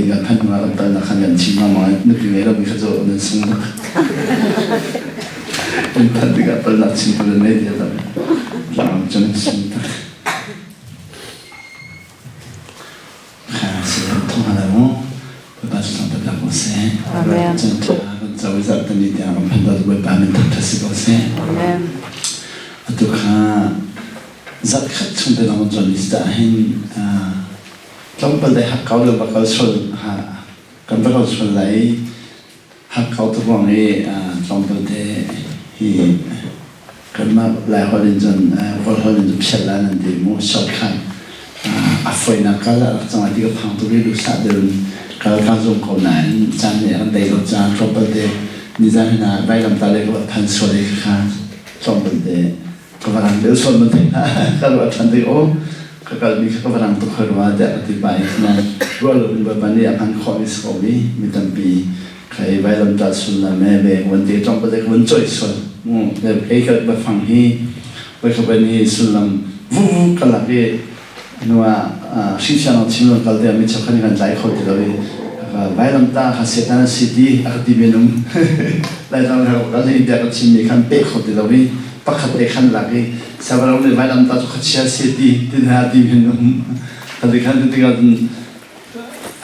In kan phanh hnu ah kan palnak khan kan chim lengmang i nupi ngei lomi kha cu nan sung tuk. In phanh tikah palnak chimtu nan ngei ti lo. Tlangram cu nan sung tuk. Kha si thong hna lai mu. Bawipa cu thangṭhat hna ko seh. Amen. Cun ṭha kan co i zarhte ni tiang kan phanh Bawipa min thangṭhat si ko seh. Amen. Atu kha zarhkhat chung te lawng cawn ni ah hin tlawmpal dei hakkau le va kal sual kan va kal sual lai i hakkau tu ruang i tlawmpal te hi kanmah Laiholh in cun Kawlholh in cun phiat la nan ti mu shortcut a fawinak kal a rak cang lai ti ka phang tuk i duhsah deuh in kal kaa zuam ko nain caan nih a kan tei lo caah tlawmpal te nizan hin ah vailamtah lei ka va phan sual i khakha tlawmpal te ka va rang deuh sual man thei hna ka ruah ṭhan tik aw ka kalmi kha ka va rang tuk hoi rua tiah ka ti pah i nain ruah lo in Bawipa nih a hman khawhmi si ko mi mi tampi khai vailamtah sullam he ve van te tlawmpal te ka vun coih sual mu kei ka biafang hi voikhat hi sullam vuvu ka lak i hnu ah hringsiang lo chim lo kal te mi cheukhat nih kan tlai kho ti lo i vailamtah kha Satan a si ti a ka ti minung Laitlang ka kal hi bia ka chimmi khan pe kho ti lo i pakhat te khan lak i several nih vailamtah cu khuachia si ti ti hna ti minung kha ti khan tikah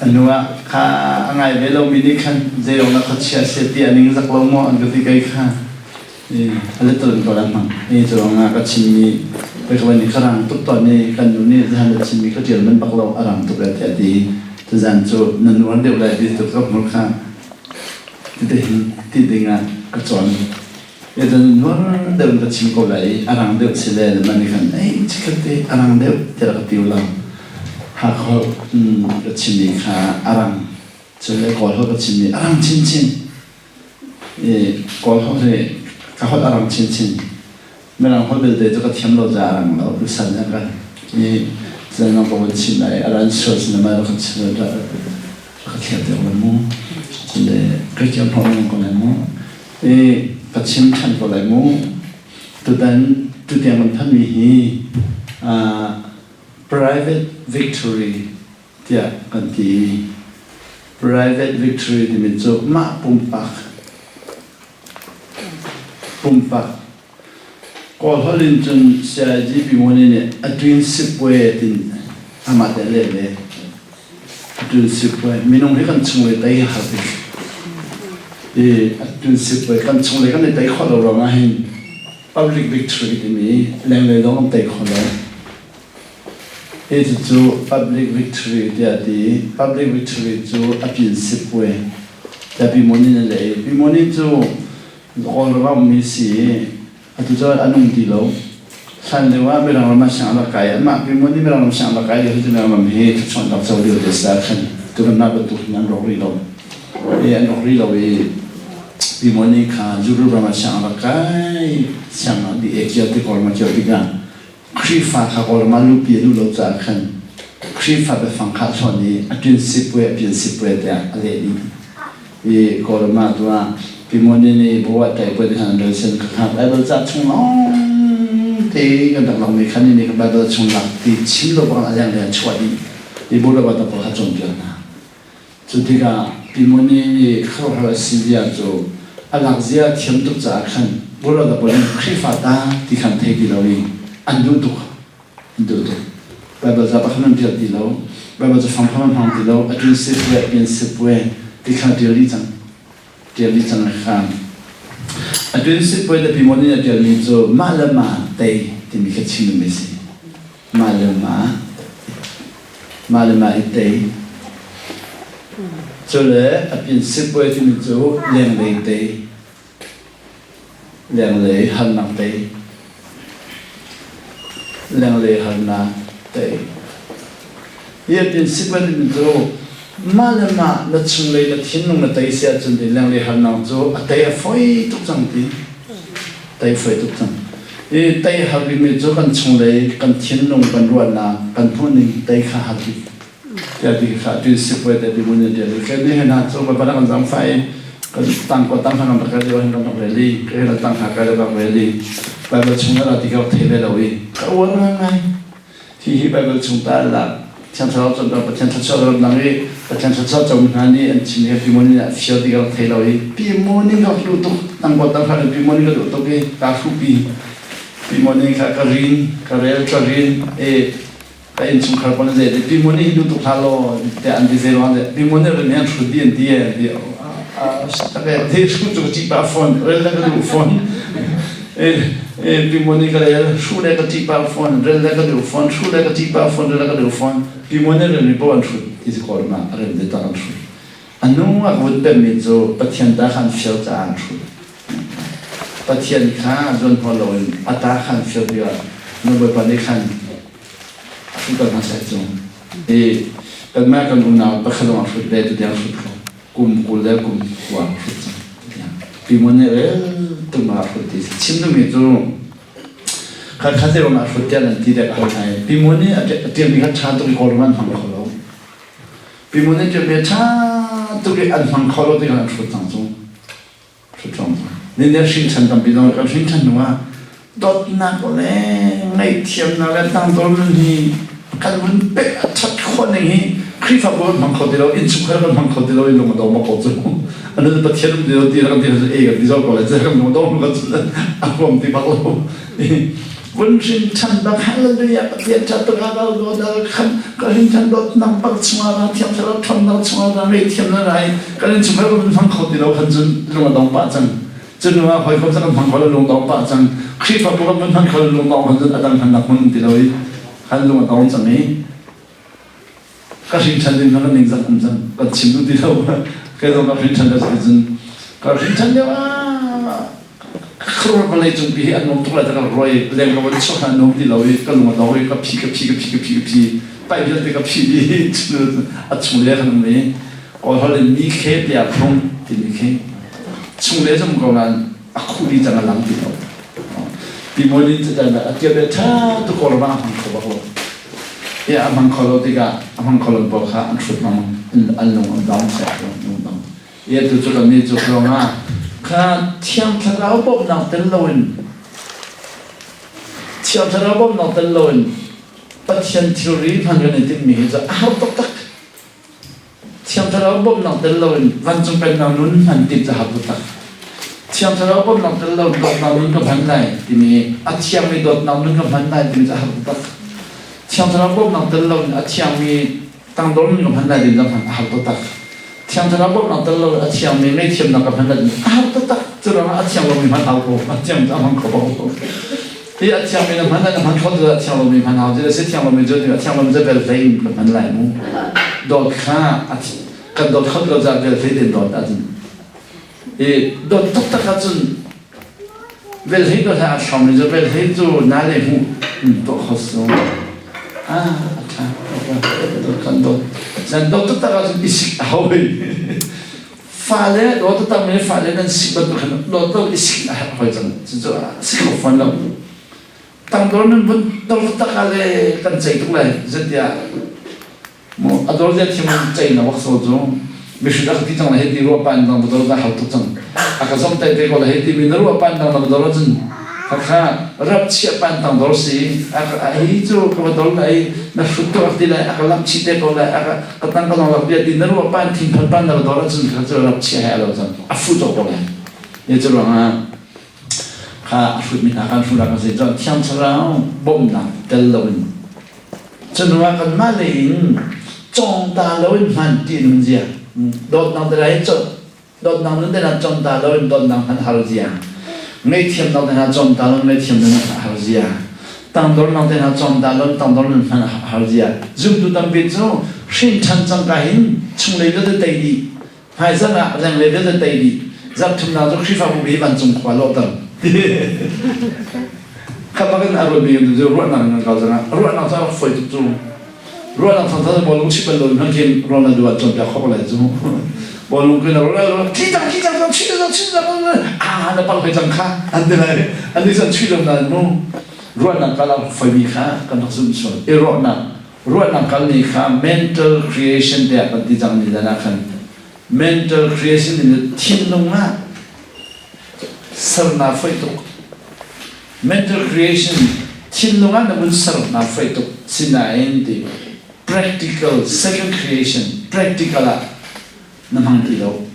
a hnu ah kha a ngai ve lomi nih khan zeiruang dah khuachia si ti a ning zak lo maw an ka ti kei kha a little in ko la hmang. Hi cu ruangah ka chimmi voikhat nih ka rang tuk tawn i kan nu nih zahan na chimmi ka ṭial manh bak lo a rang tuk lai tiah a ti. Tuzaan cu na nuar deuh lai ti tuk ka hmur kha ti ti dingah ka cawn. Cun nuar deuh in ka chim ko lai i a rang deuh si le na nih khan ei chikkhat te a rang deuh tiah ka ti lo. Hakha ka chimmi kha a rang. Cun le Kawl holh ka chimmi a rang chinchin. I Kawl holh hi ka holh a rang chinchin. Mirang holh belte cu ka thiam lo caah a rang lo. Tusan ah ka i zeimang ka vun chim lai a ran sual sin ma ka chim ka thiam te ko mu. Cun le ka thiam hlo ko lai mu. I ka chim than ko lai mu. Tutan tutiang kan thanmi hi private victory tiah kan ti. Private victory timi cu mah pumpak pumpak Kawl holh in cun CIGP Mone nih a twin sipwe tin amah te leh ve. A twin sipwe minung hi kan chung le tei har bik. I a twin sipwe kan chung le kan i tei khawh lo ruangah hin public victory timi lenglei zong kan tei kho lo. Hi cucu public victory tiah a ti. Public victory cu a pin sipwe tiah Pi Mon in a leh i Pi Mon cu Kawlram ummi si i atu cu a nung ti lo. Hlan lio ah Mirang ram ah siang a rak kai. Amah Pi Mon nih Mirang ram siang a rak kai lio hi cu Mirang ram hi thluachuah rak co lio te si ah khan tu kanmah bantuk hin an rawk rih lo. I an rawk rih lo i Pi Mon nih kha Europe ram ah siang a rak kai. Siang a dih e kio ti Kawlram a kio tikah Khrihfa kha Kawlram ah luhpi a duh lo caah khan Khrihfa biafang kha a hlonh i a ṭin sipue a pian sipue tiah a leh dih. I Kawlram ah tu ah Pimoni nih Bawa Taipue ti khan an rel sen ka kha Bible ca chung lawng te kan rak langmi khan ni nih Bible chung lak ti chim lo bang a leng le a chuah dih. I Buddha ta pawl kha cawnpiak hna. Cu tikah Pimoni nih khuaruahhar a si zia cu a lak zia a thiam tuk caah khan Buddha pawl nih Khrihfa ta ti khan thei ti lo i an duh tuk. An duh tuk. Baibal ca pakhat an ṭial ti lo. Baibal cafang phang an hmang ti lo. A ṭin sipue, a pian sipue ti kha ṭial dih cang. Ṭial dih cang kha. A ṭin sipue le Pimoni nih a ṭialmi cu mah le mah tei timi kha chim duhmi a si. Mah le mah mah le mah i tei. Cule a pin sipuai timi cu lenglei tei, lenglei harnak tei, lenglei harnak tei. Hi a pin sipuai timi cu mah le mah na chunglei na thinlung na tei si ahcun ti lenglei harnak cu a tei a foi tuk cang ti. Tei foi tuk cang. I tei har bikmi cu kan chunglei, kan thinlung, kan ruahnak, kan hmuhning tei kha har bik. Tiah ti kha tu sipuai te ti mun in tiah ke ni hna cu ba kan zang fai kan tang ko tang kan rak rel kan rak rel i ke la tang ha ka rak rel i Bible chung la ti ka thei ve lo i ka uar ngai ngai hi hi Bible chung ta la Thiang Thlarau cun Pathian thluachuah ram dang i Pathian thluachuah co hna nih an chim i Pi Mon nih a fir ti ka rak thei lo i Pi Mon nih ka duh tuk tangkawt tang hlan Pi Mon nih ka duh tuk i kaa hruhpi. Pi Mon nih kha ka rin, ka rel, ka rin i ka innchungkhar pawl zei ti Pi Mon nih hi duh tuk hlah law tiah an ti zei ruang deh Pi Mon nih rin an hrut dih an ti e ti tak e ti hruh cu ka ṭih pah fawn rel le ka duh fawn e Pi Mon nih ka rel hruh le ka ṭih pah fawn rel le ka duh fawn hruh le ka ṭih pah fawn rel le ka duh fawn Pi Mon nih relmi paoh an hrut ti si Kawlram ah a rel ve tak an hrut a nu a ka vun pemmi cu Pathian ta kha an fir caah an hrut Pathian kha zuanhnawh loin a ta kha an fir tikah na Bawipa nih khan a hruhter hna seh cu. I kanmah kan unau pakhat zong a hrut ve tutiang hrut ko. Kum 20 le kum 9 a hrut cang tutiang. Pi Mon nih rel tum ah a hrut ti si. Chim duhmi cu khat khat te ruangah a hrut tiah nan ti dek ko hna i Pi Mon nih a ṭialmi kha ṭha tuk i Kawlram an hmang kho lo. Pi Mon nih ṭialmi a ṭha tuk i an hmang kho lo ti khan an hrut cang cu. Nihin hrin tampi zong kan hrin ṭhan hnu ah dawtnak le ngaihthiamnak le tangdor nun hi kan vun pek a ṭhat khawh ning hi Khrihfabu kan hmang kho ti lo, innchungkhar kan hmang kho ti lo i lung a dong bak ko cu. Anu Pathian um ti lo ti kan ti e kan ti zau ko lai kan lung a dong kan a huam ti bak lo. Vun hrin ṭhan bak hallelujah Pathian ṭha tuk a kal dawt a khan ka hrin ṭhan dawtnak bak chungah ra thiang thlarau ṭhawnnak chungah ra ngaihthiam na rai kan innchungkhar kan hmang kho ti lo khan cun lung a dong pah cang cun ah hawikom kan hmang kho lo lung dong pah cang Khrihfabu kan hmang kho lo lung dong khan cun a dang hmannak hmun ti lo i khan lung a dong cang i ka hrin ṭhan ding kan ningzak um cang kan chim duh ti lo kei zong ka hrin ṭhan lio cun ka hrin ṭhan lio ah khur vawlei cung pi hi an nuam tuk lai ka roi leng lo in chuak an nuam ti lo i ka lung a dong i ka phi ka phi ka phi ka phi ka phi pai vialte ka phi i a chung le kan um i kawl hol in mi khe tiah phung timi khi chung le zum ko nain a khu di cang a lang ti lo ti mo din cu a tia be tha tu kawl ma hmang kho bak lo Tiah a hmang kho lo tikah a hmang kho lo pawl kha an hrut hmang an lung an dong seh lung dong. Ia tu cu kan nih cu ruangah kha Thiang Thlarau bawmhnak tel loin Thiang Thlarau bawmhnak tel loin Pathian thilri hman kan i timhmi hi cu a har taktak. Thiang Thlarau bawmhnak tel loin vancung pennak nun hman timh cu har taktak. Thiang Thlarau bawmhnak tel loin dawtnak nun ka hman lai timi a thiangmi dawtnak nun ka hman lai timi cu a har taktak. Thiang Thlarau bawmhnak tel loin a thiangmi tangdor nun ka hman lai timi cu a har taktak. Thiang Thlarau bawmhnak tel loin a thiangmi ngaihthiamnak ka hman lai timi a har taktak. Cu ruangah a thiang lomi hman hau ko. A thiang cu a hmang kho bak. Hi a thiangmi na hman na hman kho ti a thiang lomi hman hau ti si thiang lomi cu a thiang lomi cu bel hlei in kan hman lai mu dawt kha kan dawt kho ti lo caah bel hlei ten dawt ahcun i dawt taktak ahcun vel hlei dawt a hrawng mi cu vel hlei cu na le hmuh tuah kho su ah a ṭha dawt kan dawt nan dawt taktak ahcun i sik a hau Fale dawt a tam i fale nan sik bantuk khan dawt lo i sik a herh hoi cang. Cucu a si kho fawn lo. Tangdor nan vun dor tak ah le kan cei tuk lai. Zeitiah mu a dor zia thiam in cei na wak so cu mihrit a ka ti cang lai hei ti ruah pan dang dor za hau tuk cang. A ka zom tai te ko lai hei ti mi na ruah pan dang na dor ahcun Hakha rap chiah pan tang dor si a hi cu ka va dor lai na hrut tuk ti lai a ka lamh chih te ko lai a ka ka tang ka long lak bia ti na ruah pan thin phan pan na va dor ahcun kha cu rap chiah he a lo cang a fu cawk ko lai ne cu ruangah kha a hrut mi hna kan hrunak kan si cun thiang thlarau bawmhnak tel loin cun ah kanmah lei in cawng ta loin hman ti nun zia dawtnak te lai dawtnak nun te hna cawm ta loin dawtnak hman har zia ngaihthiamnak te hna cawm ta loin ngaihthiamnak hman har zia tangdornak te hna cawm ta loin tangdor nun hman har zia zumtu tampi cu hrin ṭhan cangka hin chunglei vialte tei dih hmaizarh ah lenglei vialte tei dih zarh thumnak cu Khrihfabu hi vancung khua lawhter kha bakin a ruatmi cu ruahnak in kan kal cang ruahnak cu a rak fawi tuk cu Ruahnak thangthang bawlung chip bal lo hmanh khin Ronaldo an cawnpiak khawh lai cu. Bawlung kin Ronaldo thi cang thi cang cang chuih cang chuih cang ah na pang hoi cang kha an ti lai. An nih cun chuih lo nain mu ruahnak kal ah foimi kha kan rak zumh sual. I ruahnak ruahnak kal ni kha mental creation tiah kan ti cang ni dan ah khan mental creation in thinlung ah sernak foi tuk. Mental creation thinlung ah na vun ser naa foih tuk sinain ti. Practical second creation practical ah na hmang ti lo.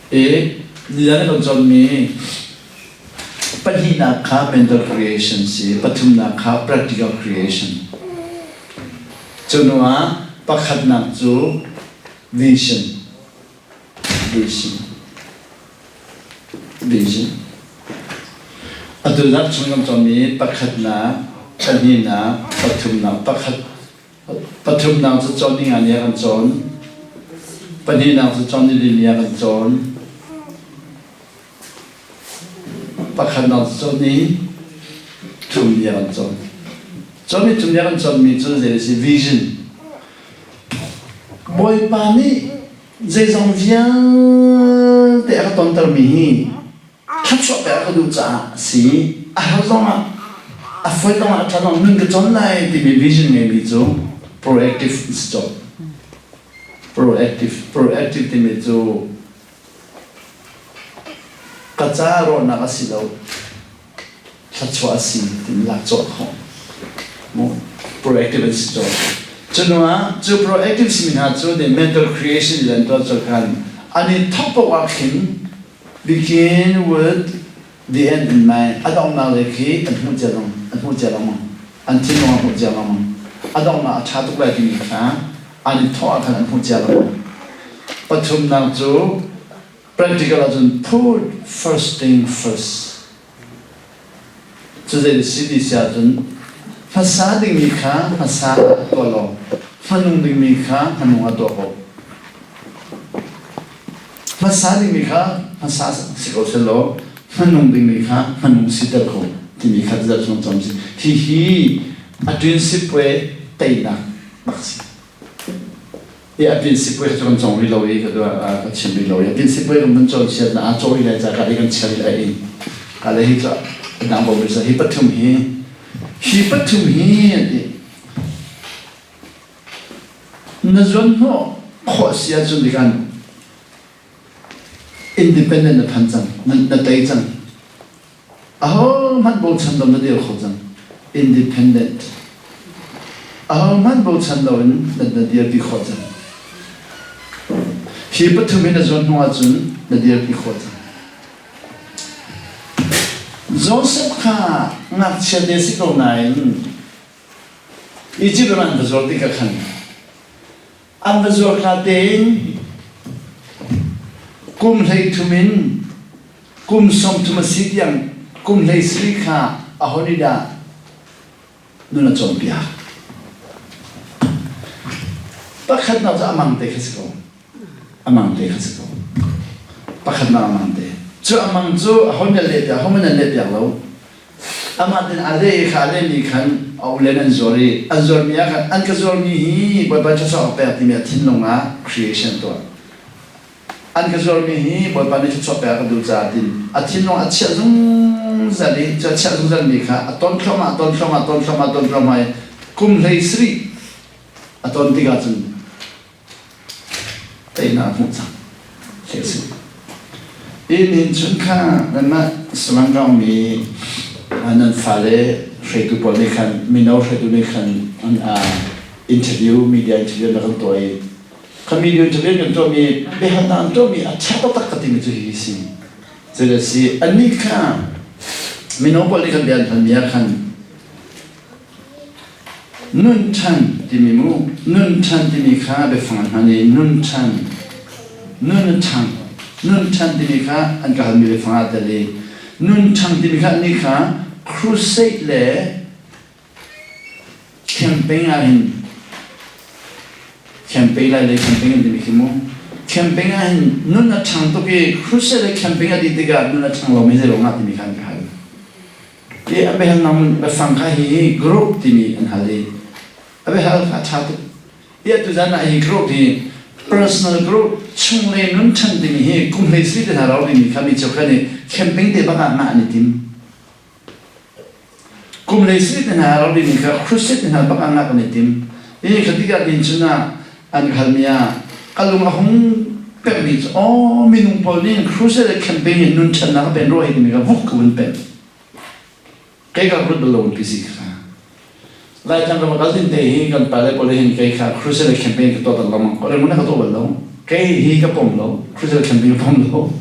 I nizan kan cawnmi pahnihnak kha mental creation si, pathumnak kha practical creation. Cu hnu ah pakhatnak cu vision. Vision. Vision. Atu nak chung kan cawnmi pakhatnak, pahnihnak, pathumnak, pakhat Pathumnak cu cawn ni nga ni ah kan cawn. Pahnihnak cu cawn ni li ni ah kan cawn. Pakhatnak cu cawn ni thum ni ah kan cawn. Cawn ni thum ni ah kan cawnmi cu zei a si? Vision. Bawipa nih zeizong vialte a ka tontermi hi thluachuah pek a ka duh caah a si. A har zongah a fawi zongah a ṭha zongah nun ka cawn lai timi vision ngeimi cu proactive an si colh. Proactive proactive timi cu ka ca rawhnak a si lo thluachuah a si timi lak cawh khawh. Mu proactive an si colh. Cu hnu ah cu proactive simi hna cu the mental creation in an tuah colh khan an i thawk paoh ah khin Begin with the end in mind. A donghnak lei khi an hmuh cia lengmang. An hmuh cia lengmang. An thinlung a hmuh cia lengmang. A donghnak a ṭha tuk lai timi kha an i thawh ah khan an hmuh cia lengmang. Pathumnak cu practical ahcun put first thing first. Cu zei si ti si ahcun hmasa dingmi kha hmasa ah tuah law hmanung dingmi kha hmanung ah tuah ko. Hmasa dingmi kha hmasa si ko sehlaw hmanung dingmi kha hmanung siter ko timi kha zarh chung cam si. Hihi a principle teinak bak si. I a principle cu kan cawng rih lo i ka chim rih lo i a principle kan van cawn siat na aa caw rih lai ca ka i kan chia rih lai i ka le hi cu a dang bo rih hi pathum hi hi pathum hi an ti na zuan hnawh khawh si ahcun tikan independent na phan cang na tei cang Ahohmanh bochan lo na dir kho cang. Independent. Ahohmanh bochan loin na, na dirpi khawh cang. Hi pathum hi na zuan hnu ahcun na dirpi khawh cang. Joseph kha ngakchia te si ko nain Egypt ram an va zuar tikah khan An va zuar hla tein kum 13 in kum 30 a si tiang kum 17 kha aho nih dah nun a cawnpiak? Pakhatnak cu amang te kha si ko. Amang te kha si ko. Pakhatnak amang te. Cu amang cu aho nih a leh piak, aho hmanh an leh piak lo. Amah tin a leh i kha a lehmi khan a ulen an zuar i an zuarmi ah khan an ka zuarmi hi Bawipa thluachuah ka pek timi a thinlung ah creation tuah. An ka zuarmi hi Bawipa nih thluachuah pek a ka duh caah tin a thinlung a chiah zungzal i cu a chiah zungzalmi kha a ton thluahmah, ton thluahmah, ton thluahmah, ton thluahmah i kum 17 a ton tikah cun Teinak hmuh cang khi a si. Inn chun kha nanmah Salang mi nan fale hruaitu pawl nih khan mino hruaitu nih khan an interview media interview na kan tuah i kha media interview kan tuahmi biahalnak an tuahmi a ṭha taktak ka timi cu hi si. Zei si annih kha mino pawl nih khan bia an halmi ah khan Nun ṭhan timi mu, nun ṭhan timi kha biafang an hman i nun ṭhan, nun a ṭhang, nun ṭhan timi kha an ka halmi biafang ah tel i nun ṭhang timi kha annih kha crusade le campaign ah hin campaign lai le campaign an timi khi mu campaign ah hin nun a ṭhang tuk i crusade le campaign a dih tikah nun a ṭhang lomi zei ruangah timi kha an ka hal. Hi a biahalnak biafang kha hi group timi an hal i a biahal kha a ṭha tuk. Hi atu zan ah hi group hi personal group chunglei nun ṭhan timi hi kum hlei sri te hna rau timi kha mi cheukhat nih camping te bak ah ngah an i tim. Kum hlei sri te hna rau timi kha crusade te hna bak ah ngah kan i tim. Hi kha tikah din chun ah an halmi ah ka lung a hung pemmi cu aw minung pawl nih crusade le campaign in nun ṭhannak a pen ruah hi timi kha vuk ka vun pem. Kei ka rut bal lo pi si kha. Laitlang ka va kal ding te hi kan pale pawl hin kei kha crusade campaign ka tuah tak lengmang. Ko na ka tuah bal lo. Kei hi ka pom lo. Crusade campaign ka pom lo.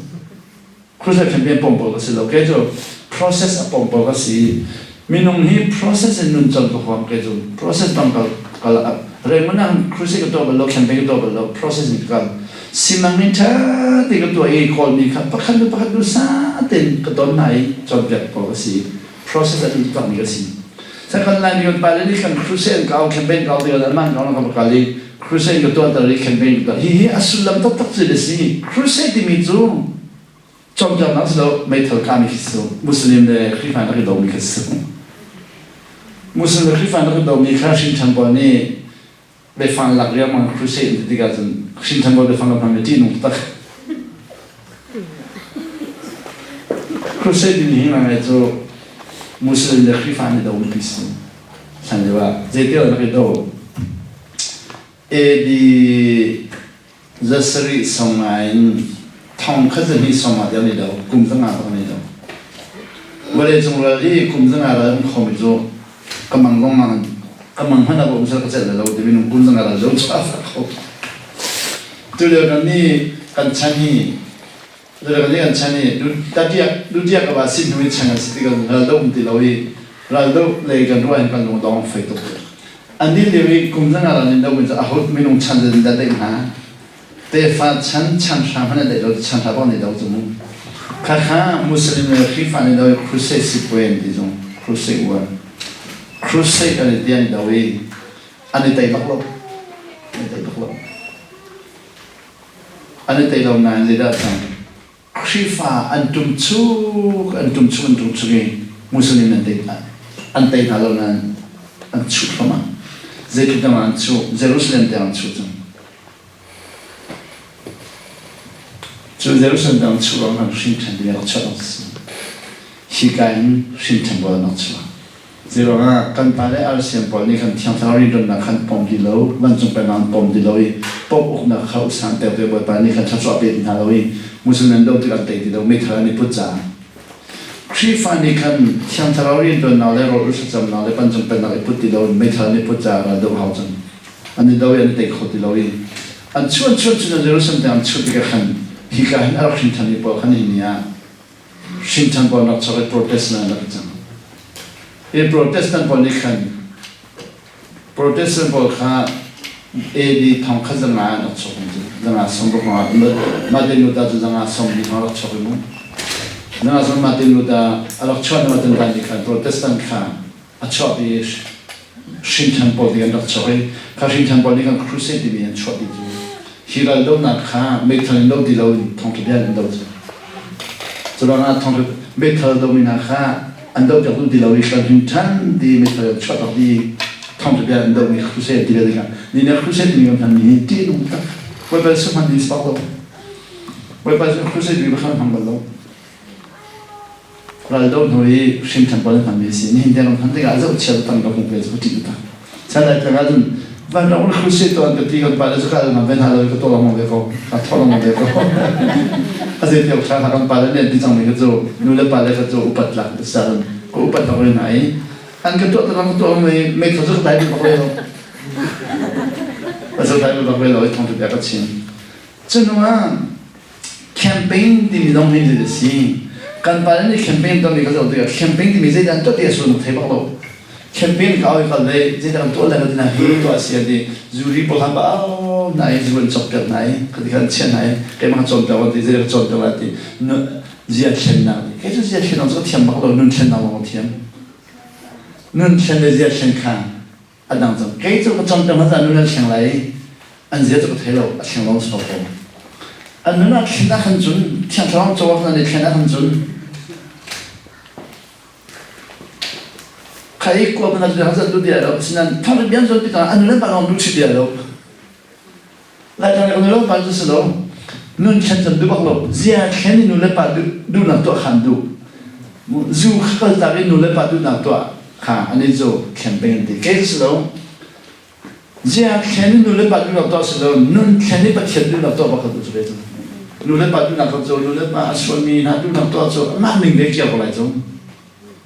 Crusade campaign pom pawl ka si lo. Kei cu process a pom pawl ka si. Minung hi process in nun cang ka huam kei cu. Process bang kal kal Raymond ah crusade ka tuah bal lo, campaign ka tuah bal lo, process in ka kal. Simang in ṭha te ka tuah i Kawlmi kha pakhat le pakhat duhsah tein ka ton hna i cawnpiak pawl ka si. Process an tuakmi ka si. Second Laimi kan pale nih kan crusade ka au campaign ka au tikah anmah ka ka kal i crusade ka tuahter i campaign ka tuah. Hihi a sullam taktak cu a si. Crusade timi cu cawnpiaknak si lo meithal kami khi si Muslim le Khrihfa rak i domi khi si. Muslim le Khrihfa rak i domi kha hrinṭhan pawl nih biafang lak riangmang crusade ti tikah cun hrinṭhan pawl biafang kan hman mi ṭihnung taktak. Crusade timi hi ngai cu Muslim le Khrihfa an i do mi si. Hlan lio ah zeitil an rak i do. AD zasarih songa in thong khat zahnih songa tiang an i do. Kum zanga bak an i do. Vawleicung ral i kum zanga ral an khomi cu ka mang zong mang ka mang hmanh ah um sal ka celh lo ti minung kum zanga ral zo cu a fak kho. Tu lio kan nih kan chan hi tu lio kan nih kan chan hi dutiak ka ba sin hnu i chan kan si ti kan ral do um ti lo i ral do lei kan ruah hin kan lung dong fei tuk. An nih lio i kum zanga ral in do mi cu aho minung chan in dah daih hna. Tefa chan chan hra hmanh an daih lo chan hra bak nih do cu mu. Khakha Muslim le Khrihfa nih do i crusade sipuai an ti zong crusade war. Crusade an i ti an do i an i tei bak lo. An i tei bak lo. An i tei lo nain zeidah cang Khrihfa an ṭumchuk an ṭumchuk an ṭumchuk i Muslim an tei an tei hna lo nain an chuh thluahmah. Zeitluk dang ah an chuh Jerusalem tiang an chuh cang. Cu Jerusalem tiang an chuh ruang khan hrin ṭhan ding a rak chuah ding si. Hika in hrin ṭhan bual an rak chuah. Zeiruangah kan pale RCM pawl nih khan Thiang Thlarau rianṭuannak khan pom ti lo, vancung pennak an pom ti lo i Pope uknak kha usan pek ve Bawipa nih khan thluachuah pe ti hna lo i Muslim an do tik an tei ti lo, meithal an i put caah. Khrihfa nih khan Thiang Thlarau rianṭuannak le rawl thlacamnak le vancung pennak i put ti lo in meithal an i put caah ral doh hau cang. An i do i an i tei kho ti lo i an chuan chuan cun Jerusalem tiang an chuh tikah khan hika hin a rak hrin ṭhanmi pawl khan hi ni ah hrinṭhan pawl rak chuak i Protestant an rak i cang. Hi Protestant pawl nih khan Protestant pawl kha AD thong khat zanga an rak chuak cu zanga som ruk ah Martin Luther cu zanga som bi thong rak chuak i mu. Zanga som Martin Luther a rak chuah hnu ah cun nih khan Protestant kha a chuahpi hrinṭhan pawl nih an rak chuak i kha hrinṭhan pawl nih khan crusade timi an chuahpi cu hi raldohnak kha meithal in do ti loin thawngṭha bia in do cu cu ruangah thawngṭha meithal domi hna kha an doh piak duh ti lo i kan hrinṭhan ti meithal an chuah tak ti thawngṭha bia an dohmi crusade ti le dingah ni ne crusade timi kan hmanmi hi ṭihnung tak Bawipa cu hman ding si bak lo Bawipa cu crusade timi kha hmang bal lo Raldo hnu i hrimṭhan pawl an hmanmi a si. Nihin tiang an hman tikah zohchia tam ka hmuh ve cu ka ṭih tak. Chan lai tlang ahcun vanlawng in crusade tuah an ka ti kan pa le cu ka al ngam ve hna lo i ka tuah lengmang ve ko. Ka thawh lengmang ve ko. A zei tiang ṭha hna kan pa le nih an ti cangmi ka cu nu le pa le ka cu upat tlak ka si ahcun ka upat bak ve hna i an ka tuah taktak ka tuah mi meithal cu ka tlai duh bak ve lo. Ka cu tlai duh bak ve lo i thawngṭha bia ka chim. Cu hnu ah Campaign timi zong hi zei a si? Kan pa nih campaign tuahmi ka zoh tikah campaign timi zeidah an tuah ti a sullam ka thei bak lo. Campaign ka au i kal le zeidah kan tuah lai ka ti hna hi tuah a si an ti. Zuri pawl khan ba au hna i zu an cawkpiak hna i ka ti khan an chiah hna i keimah ka cawnpiak an ti zeidah ka cawnpiak lai ti. Zia thlennak ti. Kei cu zia thlennak cu ka thiam bak lo nun thlennak lawng ka thiam. Nun thlen le zia thlen kha a dang cang kei cu ka cawmter hmasa nun an thleng lai i an zia cu ka thei lo a thleng lawng si ko an nun ah thlen ah khan cun thiang thlarau caw an i thlen ah khan cun khai kua mana cu hazat lu dia lo sinan thong bian zon pi an nun an pa long lu chi dia lo Laitlang le nu le pa cu si lo. Nun thlen can duh bak lo. Zia thlen in nu le pa duhnak tuah khan duh. Zu kal tak in nu le pa duhnak tuah kha an i cu thlen peng an ti. Kei cu si lo. Zia thlen in nu le pa duhnak tuah si lo. Nun thlen i Pathian duhnak tuah bak kha duh cu ve cu. Nu le pa duhnak cu nu le pa a sualmi hna duhnak tuah cu amah ning ve kiar ko lai cu.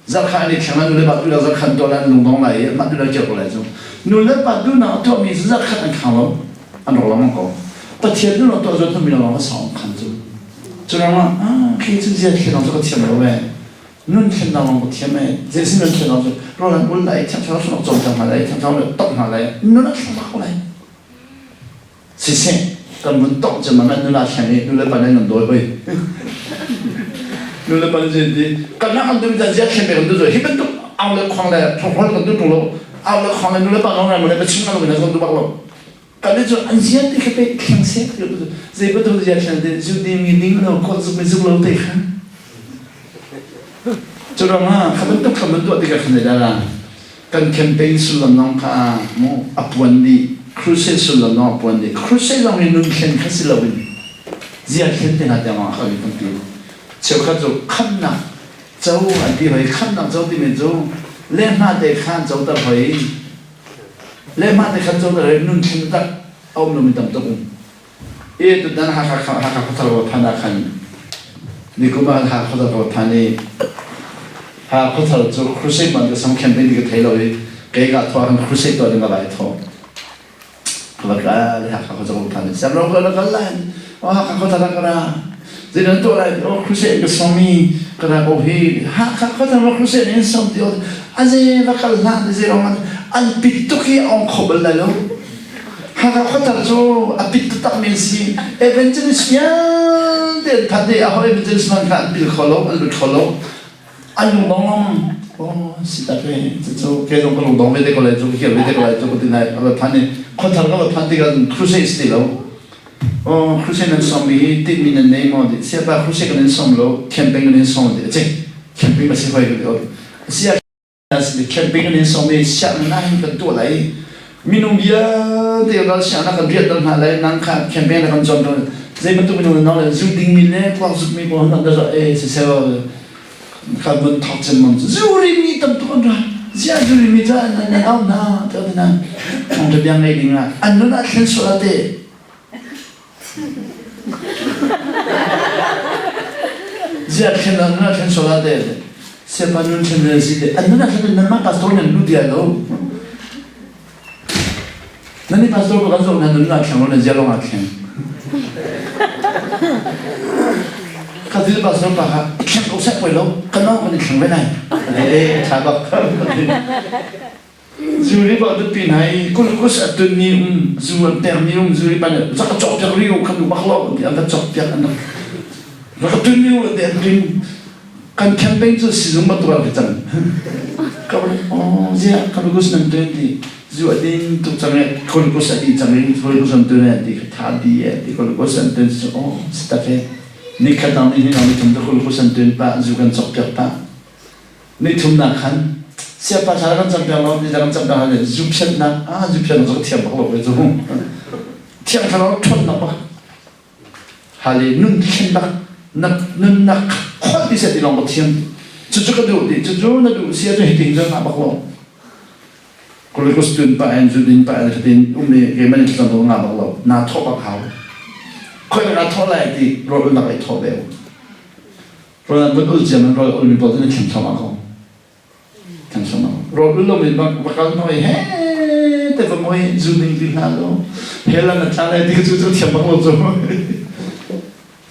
Zarkha an i thleng lai nu le pa tu le zarkhan tuah lai an lungdong lai i mah tu le kir ko lai cu. Nu le pa duhnak a tuahmi cu zarkhat an khang lo an rawk lengmang ko. Pathian duhnak tuah zuan mi lawng a sawng khan cu. Cu ruangah ah khi cu zia thlen cu ka thiam lo e. Nun thlennak lawng ka thiam e. Zei nun thlennak cu rawl an ul lai thiang thlarau sunok cawnpiak hna lai thiang thlarau le tongh hna lai nun a thleng bak ko lai. Siseh kan vun tongh cu man nula thleng i nule pa nan dawi hoi. Nule pa nan ti kan nak kan dum zia thleng kan du hi bantuk au le khong le thong kan du tung lo au le khong le nule pa ngong le le chim kan lo kan du bak lo kan ni cu an zia ti kha pe thleng se zei bantuk zia thleng te zu ding mi ding lo ko zuk mi zuk lo te kha cu rang kha bantuk kha man tuah tikah khan le kan campaign sullam zong kha mu a puan dih crusade sullam zong a puan dih crusade zong hi nun thlen kha si loin zia thlen te hna tiang ah kha kan ti cheukhat cu khamnak co an ti hoi khamnak co timi cu lehma te khan co ter hoi lehma te khan co ter hoi nun thlen tak a um lomi tam tuk um I tutan Hakha Hakha khuathar ka phan ah khan nikum ah Hakha khuathar ka phan i Hakha khuathar cu crusade man ka sam campaign ti ka thei lo i kei ka thawh khan crusade tuah ding ka vai thawh. Ka va kal i Hakha khuathar ka phan i siam ro ka la kal lai o Hakha khuathar ka ra zei nan tuah lai o crusade ka som i ka ra ko hi Hakha khuathar ma crusade in som ti o aze va kal hlah ti zei rong an pit tuk hi ong kho bal lai lo Hakha khuathar cu a pit taktak mi an si. Evangelist vialte an phan i aho evangelist hmanh kha an pil kho lo, an lut kho lo. An lungdong lengmang. Oh, si tak e. Cucu kei zong ka lungdong ve te ko lai cu, ka kir ve te ko lai cu ka ti nai. A va phan i khuathar ka va phan tikah crusade ti lo. Oh, crusade nan sawm mi hi tinhmi nan nei maw ti. Siapa crusade kan in sawm lo, camping kan in sawm ti. A camping ba si hoi ka ti. Sia Camping an in sawm i sianginn ah hin kan tuah lai. Minung vialte ral sianginn ah kan riah hna lai. Nang kha campaign na kan cawn tawn. Zei bantuk minung na le zu dingmi le kuak zukmi pawl han da e siseh kan vun thawk cem mang zu rimi tam tuk an ra. Zia zu rimi ca nan nan au hna te na thong tha biang ngei ding ah an nun ah thlen sual ate Ziah thlen ah nun ah thlen sual ah teh siapa nun thlen nan si teh an nun ah thlen nan mah pastor nan lut dia lo nan ni pastor ko kan zoh na nun ah thleng lo na zia lawng ah thleng ka thil pastor pa kha thleng ko seh poi lo kan nau kan i thleng ve nai eh tha bak Zu ri ba dupi hna i kulkus a tun mi um zu an pek mi um zu ri ban zak a cawk piak ri u khan bak lo ti an va cawk piak an rak a tun mi u ti an rin kan campaign cu sizung bantuk ah ka cang ka oh zia kulkus nan tun ti zu a din tuk cang e kulkus a di cang in kulkus an tun e ti ka tha di e ti kulkus an tun cu oh si tak e ni khat dang ni ni ni thum te kulkus an tun pa zu kan cawk piak pa Ni thumnak khan siapa thla kan campiak lo ni kan campiak lo zu phiatnak ah zu phiatnak cu ka thiam bak lo ve cu thiang thlarau ṭhawnnak bak hali nun thlennak na nunnak kholh ti set ti lawng ka thiam cucu ka duh ti cucu na duh si ahcun hitin cu ngah bak lo Kulikus tun pa en zu din pa en khatin um ni keimah nih thlacam ngah bak lo naa thawh bak hau khoi ka thawh lai ti rawl ulnak ei thawh ve Rawl an vun ul cia man rawl ulmi pawl cu na thleng thluahmah ko. Thleng thluahmah ko. Rawl ul lomi bak va kal noi he te va moi zu ding ti hna lo. Hell an tla lai ti cu cu thiam bak lo cu.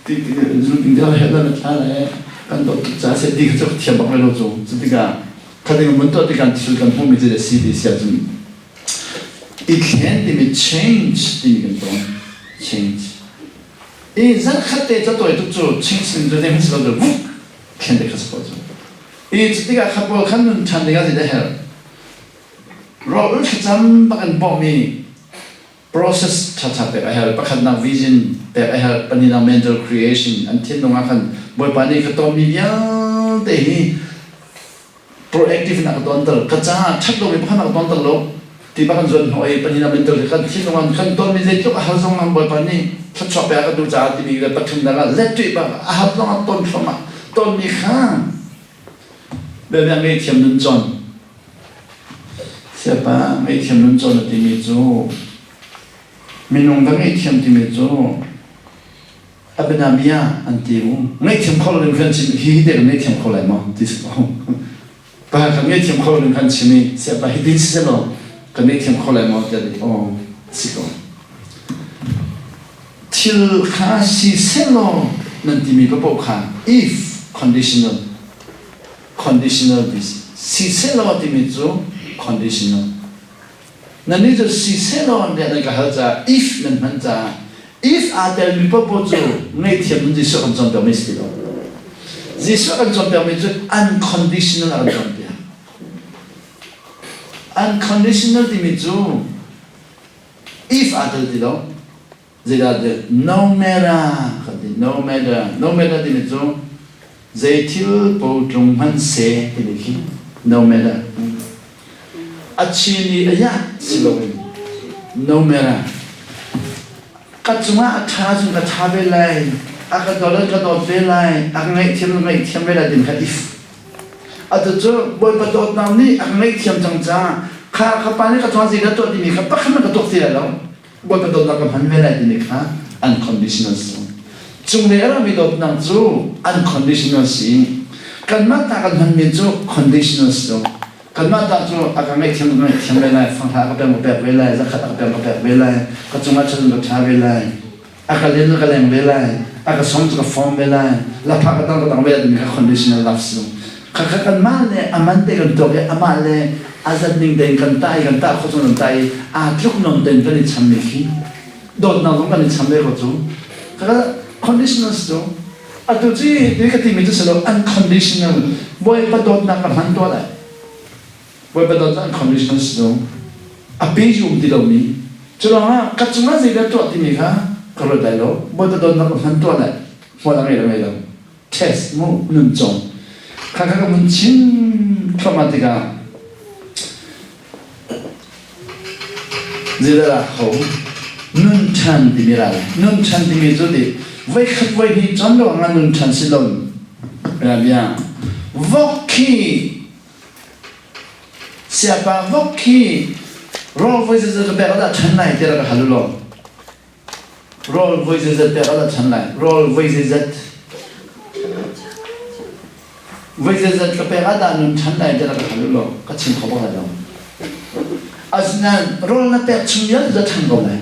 Ti ti zu ding ti hell an tla lai kan dawt tuk ca se ti cu thiam bak lo cu. Cu tikah khating mun tuah tikah thil kan hmuhmi cu si ti sia cun i thlen timi change timi kan ton change I zarkhat te catawi tuk cu chingchin cu zei si lo cu vuk thlen te kha si ko cu. I cu tikah kha pawl khan nun ṭhan ding ah zeidah herh? Rawl ul thlacam bak in bawmhmi process ṭhaṭha pek a herh. Pakhatnak vision pek a herh. Pahnihnak mental creation an thinlung ah khan Bawipa nih ka tonmi vialte hi proactive in a ka tonter ka caah ṭhat lomi pakhat a ka tonter lo ti bak an zuan hnawh i panin mental kan thinlung ah kan tonmi zeitluk a har zong ah Bawipa nih thluachuah pek a ka duh caah timi le pathumnak ah let ṭih bak a har zong ah ton thluahmah tonmi kha biabia ngaihthiam nun cawn siapa ngaihthiam nun cawn a timi cu minung va ngaihthiam timi cu a bianabia an ti u ngaihthiam kho lo ding kan chim hi hi te kan ngaihthiam kho lai maw ti si ko. Pa kan ngaihthiam kho lo kan chim i siapa hitin si selaw kan ngaihthiam kho lai maw tiah ti aw si ko. Thil kha si selaw nan timi paoh kha if conditional conditional this si selaw timi cu conditional Nannih cu si sehlaw an nan ka hal caah if nan hman caah if aa telmi paohpaoh cu ngaihthiam in Jesuh kan cawnpiakmi si ti lo. Jesuh kan cawnpiakmi cu unconditional a kan cawnpiak. Unconditional timi cu if aa tel ti lo. Zeidah ti no matter kan ti no matter no matter timi cu zei thil paoh tlung hmanh seh timi khi no matter a chin i a yah si loin no matter ka cungah a ṭha cun ka ṭha ve lai a ka dawt ka dawt ve lai a ka ngaihthiam ka ngaihthiam ve lai timi kha if atu cu Bawipa dawtnak nih a ka ngaihthiam cang caah kha ka pa nih ka cungah zeidah tuah timi kha pakhat hmanh ka tuak ti lai lo Bawipa dawtnak ka hman ve lai timi kha unconditional si. Cunglei a rami dawtnak cu unconditional si. Kanmah ta kan hmanmi cu conditional si lo. Kanmah ta cu a ka ngaihthiam ka ngaihthiam ve lai, fanghla a ka pek ka pek ve lai, zakhat a ka pek ka pek ve lai, ka cungah ṭhat ka ṭha ve lai, a ka len ka leng ve lai, a ka sawm cu ka fawm ve lai, lapha ka dang ka dang ve lai timi kha conditional love si lo. Khakha kanmah le a man te kan tuak i amah le a zat ning tein kan tah i kan tah khawh chung kan tah i aa tluk nawn tein kan i chammi khi dawtnak zong kan i cham ve ko cu. Khakha conditional si cu atu ci ti ka timi cu si lo unconditional Bawipa dawtnak ka hman tuah lai. Bawipa dawtnak unconditional si cu a pe cu um ti lomi cu ruangah ka cungah zeidah tuah timi kha ka ruat lai lo. Bawipa dawtnak ka hman tuah lai. Hmual a ngei lo ngei lo. Test mu nun cong. Kha kha ka mun chin thluahmah tikah zeidah kho nun ṭhan timi ra nun ṭhan timi cu ti voikhat voi hnih con lo nga nun ṭhan si lon bia vok khi siapa vok khi rawl voi zeizat ka pek ah dah ṭhan lai tiah ka hal u law Rawl voi zeizat pek ah dah chan lai? Rawl voi zeizat voi zeizat ka pek ah dah nun ṭhan lai tiah ka hal u law ka chim kho bak lai lo. Asinain rawl na pek chung vialte cu a ṭhang ko lai.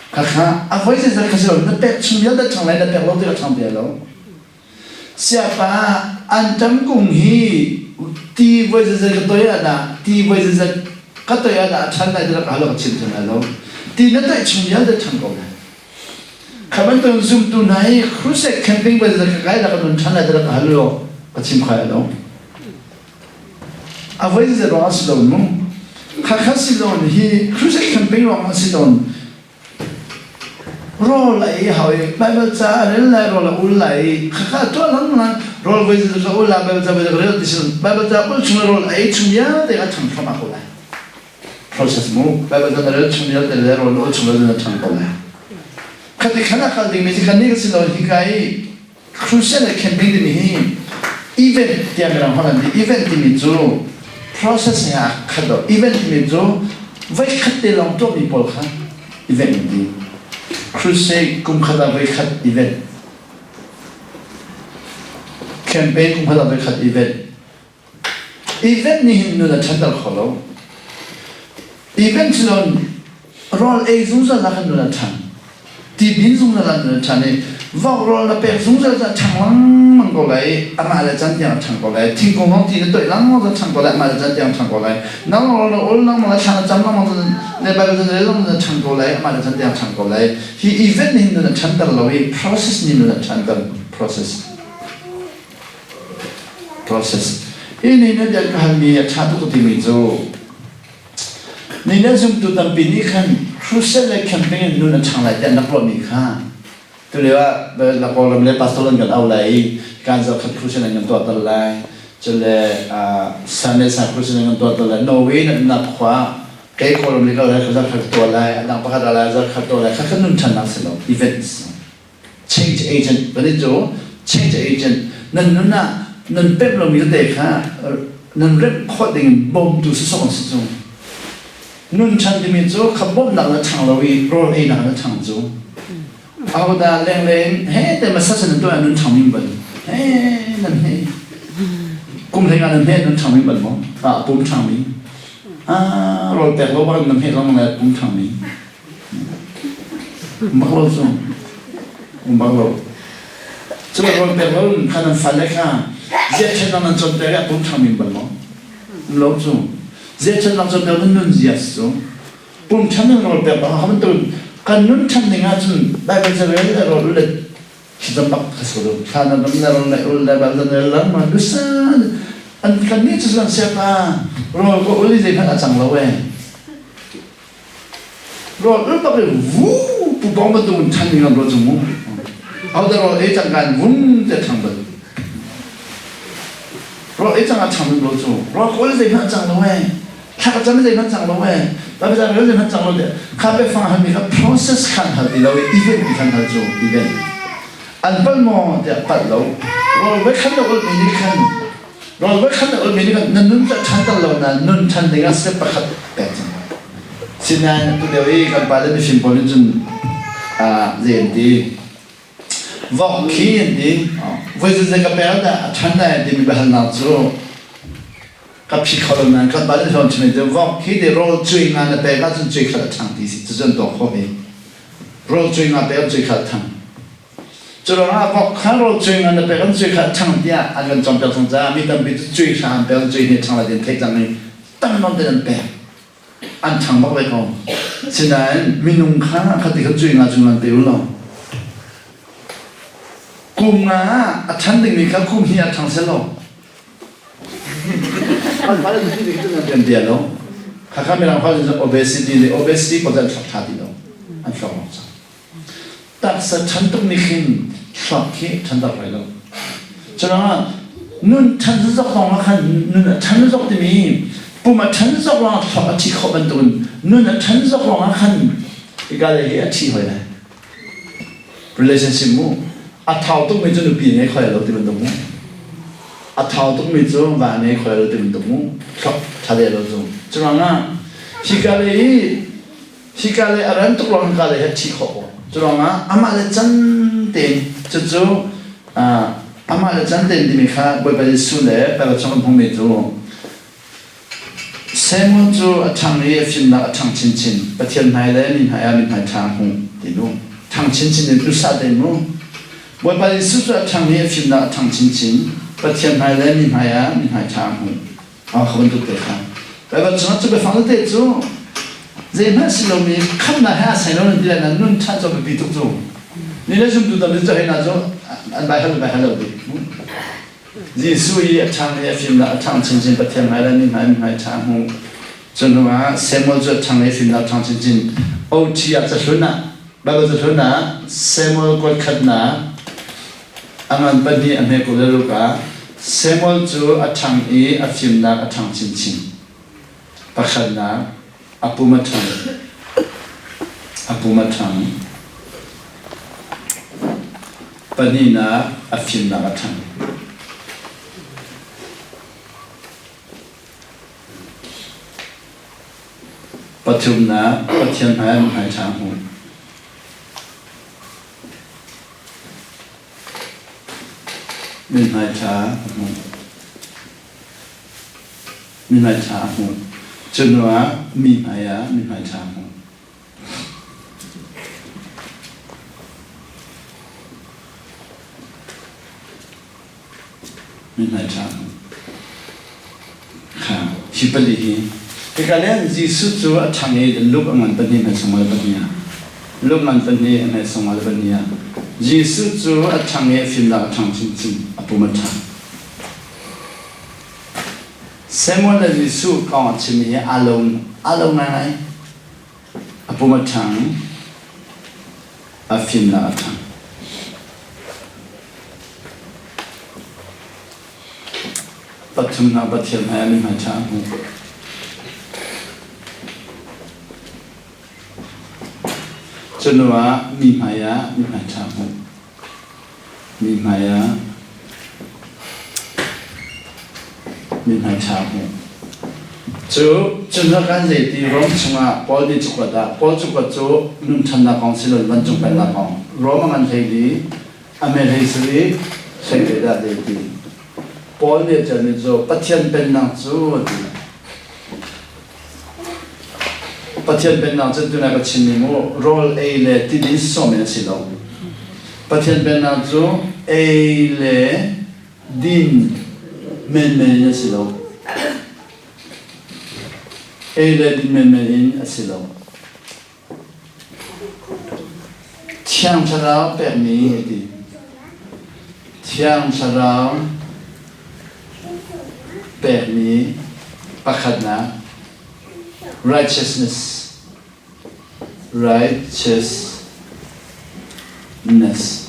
Khakha a voi zeizat kha si lo na pek chung vialte ṭhang lai na pek lo tikah ṭhang ve lo. Siapa anṭam kung hi ti voi zeizat ka toih ah dah ti voi zeizat ka toih ah dah a ṭhan lai ti rak hal ka chim cang lai lo. Ti na toih chung vialte ṭhang ko lai. Kha bantuk zumtu hna hi crusade camping voi zeizat ka kai dah ka nun ṭhan lai ti rak hal law ka chim khai lo. A voi zeizat ruang ah si lo mu. Khakha si lo hi crusade camping ruang ah si tawn. Rawl a ei hau i Baibal ca a rel lai, rawl a ul lai i khakha a tuah lengmang. Rawl voi zeizat ka ul lai, Baibal ca voi ka rel ti si Baibal ca ul chung le rawl a ei chung vialte a ṭhang thluahmah ko lai. Process mu. Baibal ca na rel chung vialte le rawl na ul chung vialte na ṭhang ko lai. Khati khan a kal dingmi cu kannih ka si lo hika i Crusade le camping timi hi event tiah mirang holh an ti. Event timi cu process he aa khat lo. Event timi cu voikhat te lawng tuahmi pawl kha event an ti. Crusade kum khat ah voikhat event. Campaign kum khat ah voikhat event. Event nih hin nun a ṭhanter kho lo. Event cu rawl ei zungzal ah khan nun a ṭhang. Ti din zungzal ah nun a ṭhan i vok rawl na pek zungzal cu a ṭhang lengmang ko lai i amah le can tiang a ṭhang ko lai. Thingkung zong ti na toih lengmang cu a ṭhang ko lai, amah le can tiang a ṭhang ko lai. Nang rawl na ul lengmang le thla na cam lengmang cu le Bible na rel lengmang cu a ṭhang ko lai, amah le can tiang a ṭhang ko lai. Hi event nih hin nun a ṭhanter lo i process nih nun a ṭhanter. Process. Process. Hi ni na bia ka halmi a ṭha tuk timi cu ni na zumtu tampi nih khan crusade le camping in nun a ṭhang lai ti an rak ruahmi kha tulio ah Kawlram le pastor an kan au lai i kan zoh khat crusade an kan tuahter lai cule Sunday sa crusade an kan tuahter lai Norway na umnak khua kei Kawlram le kal lai zarh khat tuah lai a dang pakhat lai zarh khat tuah lai kha kha nun ṭhannak si lo events Change agent kan i cu change agent nan nun ah nan pemh lomi tete kha nan remh khawh ding in bawmtu sawsawh an si cu. Nun ṭhan timi cu kha bawmhnak na ṭhang lo i rawl einak na ṭhang cu. Ahodah lengleng he te massage nan tuah nun ṭhang min bal he nan he. Kum hlei nga na hme nan ṭhangmi bal maw? Ah, pum ṭhangmi. Ah, rawl pek lo bak na hme lang le pum ṭhangmi. Um bak lo cu. Um bak lo. Cu rawl pek lo kha nan fale kha ziah ṭhen nan cawn pek ah pum ṭhangmi bal maw? Um lo cu. Ziah ṭhen nan cawn pek nan nun zia cu. Pum ṭhan nan rawl pek bak ha bantuk kan nun ṭhan ding ahcun Bible ca rel le rawl le Thlacam bak ka si lo. Thla na dam le rawl le ul le bal zan le lang ma dusan an kan nih cu zan siap a rawl ko ul i zeihmanh a cang lo e. Rawl ul bak in vu pu bong bantuk in than ding an ruat cu mu. Au da rawl ei cang kan vum te thang bal. Rawl ei cang a thang bal cu. Rawl ko ul zeihmanh a cang lo e. Thla ka cam zeihmanh cang lo e. Bible rel zeihmanh cang lo de. Kha biafang halmi kha process khan hal ti lo i event ti khan hal cu event. An palh maw tiah palh lo. Rawl voi khan na ulmi nih khan rawl voi khan na ulmi nih khan na nun cu a ṭhan tal lo nain nun ṭhan ding ah step pakhat pek cang. Sinain tu lio i kan pa le mifim pawl nih cun zei an ti vok khi an ti voi zei ka pek dah a ṭhan lai timi biahalnak cu ka phi kho lo nain kan bal hlawn chim cu vok khi te rawl cui nga na pek ahcun cui khat a ṭhang ti si cucu an tuak khawh ve rawl cui nga pek cui khat a ṭhang cu ruangah vok kha rawl cui nga na pek an cui khat a ṭhang tiah an kan cawnpiak cang caah mi tampi cu cui hra an pek cui hne ṭhang lai ti an theih cang i tam nawn tein an pek an ṭhang bak ve ko sinain minung kha khati kha cui nga cu ngan pe u law kum nga a ṭhan dingmi kha kum hnih a ṭhang selaw Khakha mirang fa cu obesity le obesity ko an thlok tha ti lo. An thlok lo cang. Taksa ṭhan tuk nih khin thluak khi ṭhan tak lai lo. Curuangah nun ṭhan zok lawng ah khan nun a ṭhan zok timi pum a ṭhan zok lawng ah thluak a ṭhi khawh bantukin nun a ṭhan zok lawng ah khan hika le hi a ṭhi hoi lai. Relationship mu a thau tukmi cu nupi ngei khoi lo ti bantuk mu a thau tukmi cu va ngei khoi lo ti bantuk mu tha ve lo cu curuangah hika le hi hika le a ran tuk lawng hika le hi thi khawh ko curuangah amah le can tein cucu amah le can tein timi kha Bawipa Jesuh le Baibal chung kan hmangmi cu Samuel cu a ṭhang i a fimnak a ṭhang chinchin. Pathian hmai le mi hmai ah mithmai ṭha a hmu ti nu. Ṭhang chinchin in usa te mu. Bawipa Jesuh cu a ṭhang i a fimnak a ṭhang chinchin. Pathian hmai le mi hmai ah mithmai ṭha a hmu. A kha bantuk te kha. Baibal chungah cu biafang tete cu zeihmanh si lomi khamnak he aa sai lo nan ti lai nain nun ṭhan cu a biapi tuk cu. Ni le zumtu tampi cu hei hna cu an bai hal bai hal lo bik. Jesuh i a ṭhang i a fimnak a ṭhang chinchin Pathian hmai le mi hmai mi hmai ṭha a hmuh. Cu hnuah Samuel cu a ṭhang i a fimnak a ṭhang chinchin. OT ah cahlun ah Baibal cahlun ah Samuel kuat khatnak a ngan pahnih a hme 26 ah Samuel cu a ṭhang i a fimnak a ṭhang chinchin. Pakhatnak a pum a ṭhang. A pum a ṭhang. Pahnihnak a fimnak a ṭhang. Pathumnak Pathian hmai ah hmai ṭha a hmu. Mithmai ṭha a hmu. Mithmai ṭha a hmu. Cu hnuah mi hmai ah mithmai ṭha a hmu. Mithmai ṭha a hmu. Kha hi pali hi hika le Jesuh cu a ṭhang i Luke a ngan pahnih hme sunglawi pahnih ah Luke ngan pahnih a hme sunglawi pahnih ah Jesuh cu a ṭhang i a fimnak a ṭhang chinchin a pum a ṭhang. Samuel le Jesuh kong a chimmi hi aa lo aa lo ngaingai. A pum a ṭhang, a fimnak a ṭhang. Pathumnak Pathian hmai ah mithmai ṭha a hmu. Cu hnu ah mi hmai ah mithmai ṭha a hmu. Mi hmai ah mithmai ṭha a hmu. Cu cu hnu kan zeiti Rom chungah Paul nih cakuat ah Paul cakuat cu nun ṭhannak kong si lo vancung pennak kong Rom a ngan hlei li a me hlei sarih hlei ve dah zeiti. Paul nih a ṭialmi cu Pathian Pennak cu a ti. Pathian Pennak cu tuna ka chimmi mu rawl ei le ti din sawm in a si lo. Pathian Pennak cu ei le din menmen in a si lo. Ei le din menmen in a si lo. Thiang Thlarau pekmi a ti. Thiang Thlarau pekmi pakhatnak righteousness righteousness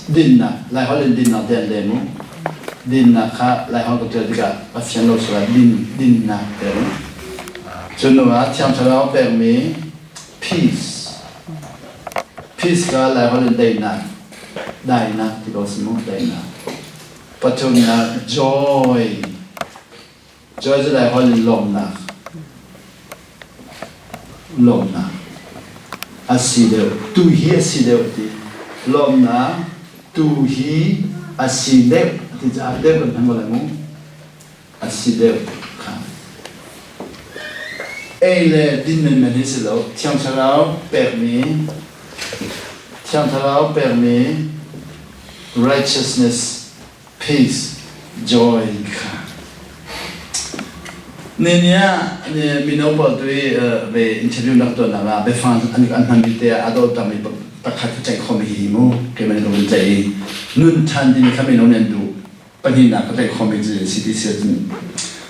dinnak Laiholh in dinnak ti an lem u dinnak kha Laiholh ka ṭial tikah a fian lo sual din dinnak ti an Cu hnu ah Thiang Thlarau pekmi peace peace kha Laiholh in daihnak dainak ti ko si mu daihnak pathumnak joy joy cu Laiholh in lawmhnak lawmhnak a si deuh tu hi a si deuh ti lawmhnak tu hi a si deuh ti caah deuh kan hman ko lai mu a si deuh kha. Ei le din menmen hi si lo. Thiang Thlarau pekmi Thiang Thlarau pekmi righteousness, peace, joy kha. Nenia mino pawl tu i ve interview nak tuahnak ah biafang an an hmanmi te ah a dawtdangmi pakhat ka ceih khomi hi mu keimah nih ka vun ceih i nun ṭhan timi kha mino nih an duh. Pahnihnak ka tlaih khomi cu si ti si ahcun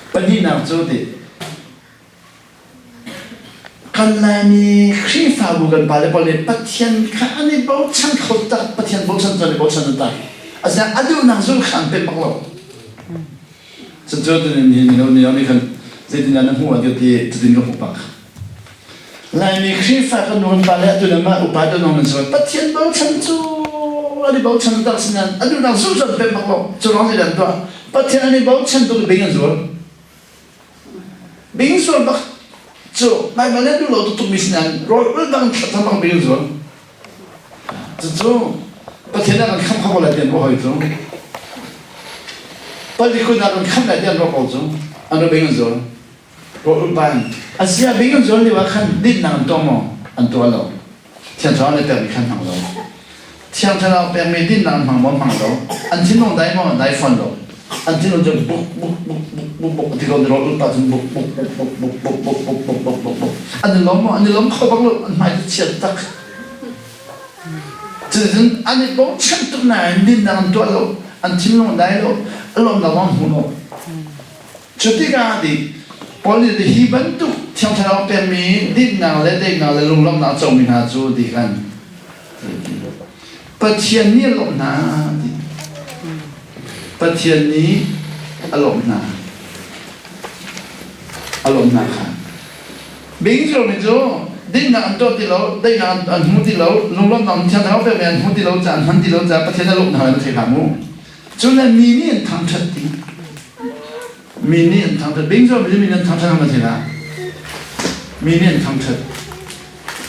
pahnihnak cu ti kan Laimi Khrihfabu kan pale pawl nih Pathian kha an i bochan kho tak Pathian bochan cu an i bochan tak asinain a duhnak zul kha an pem bak lo cucu tunin hi mino nih nih khan zeitindah na hmuh ah ti cutin ka hmuh bak Laimi Khrihfa kan nu kan pa le atu le mah upa tu nong nan si Pathian bochan cu an i bochan tak sinain a duhnak zulh cu an pek bak lo cu lawng nih an tuah Pathian an i bochan tuk i bing an zual bing zual bak cu Baibal nih duh lo tuk tukmi sinain rawl ul bang thla bang bing an zual cucu Pathian ah kan khamh kho ko lai ti an ruah hoi cu Palikun ah kan khamh lai ti an ruah ko cu an ro bing an zual Rawlulh Asia bing an zual lio ah khan dinnak an tuah maw? An tuah lo. Thiang Thlarau le pekmi khan hmang lo. Thiang Thlarau pekmi dinnak an hmang maw? Hmang lo. An thinlung dai maw? Dai fawn lo. An thinlung cu buk buk buk buk buk buk ti ko rawlulh pa cun buk buk buk buk buk buk buk buk buk buk buk buk an i lawm maw? An i lawm kho bak lo. An hmai cu chiat tak. Cuticun an i bochan tuk nain dinnak an tuah lo. An thinlung a dai lo. A lawmnak zong an hmu lo. Cu tikah nih Paul nih hi bantuk Thiang Thlarau pekmi dinnak le daihnak le lunglawmhnak a comi hna cu ti khan Pathian nih a lawmh hna ti. Pathian nih a lawmh hna. A lawmh hna kha. Bing cu mi cu dinnak an tuah ti lo, daihnak an hmu ti lo, lunglawmhnak Thiang Thlarau pekmi an hmu ti lo caah an hman ti lo caah Pathian a lawmh hna na thei hlah mu. Cun le mi nih an thangṭhat ti. Mi nih an thangṭhat. Bing cu mi nih an thangṭhat hna thei hlah. Mi nih an thangṭhat.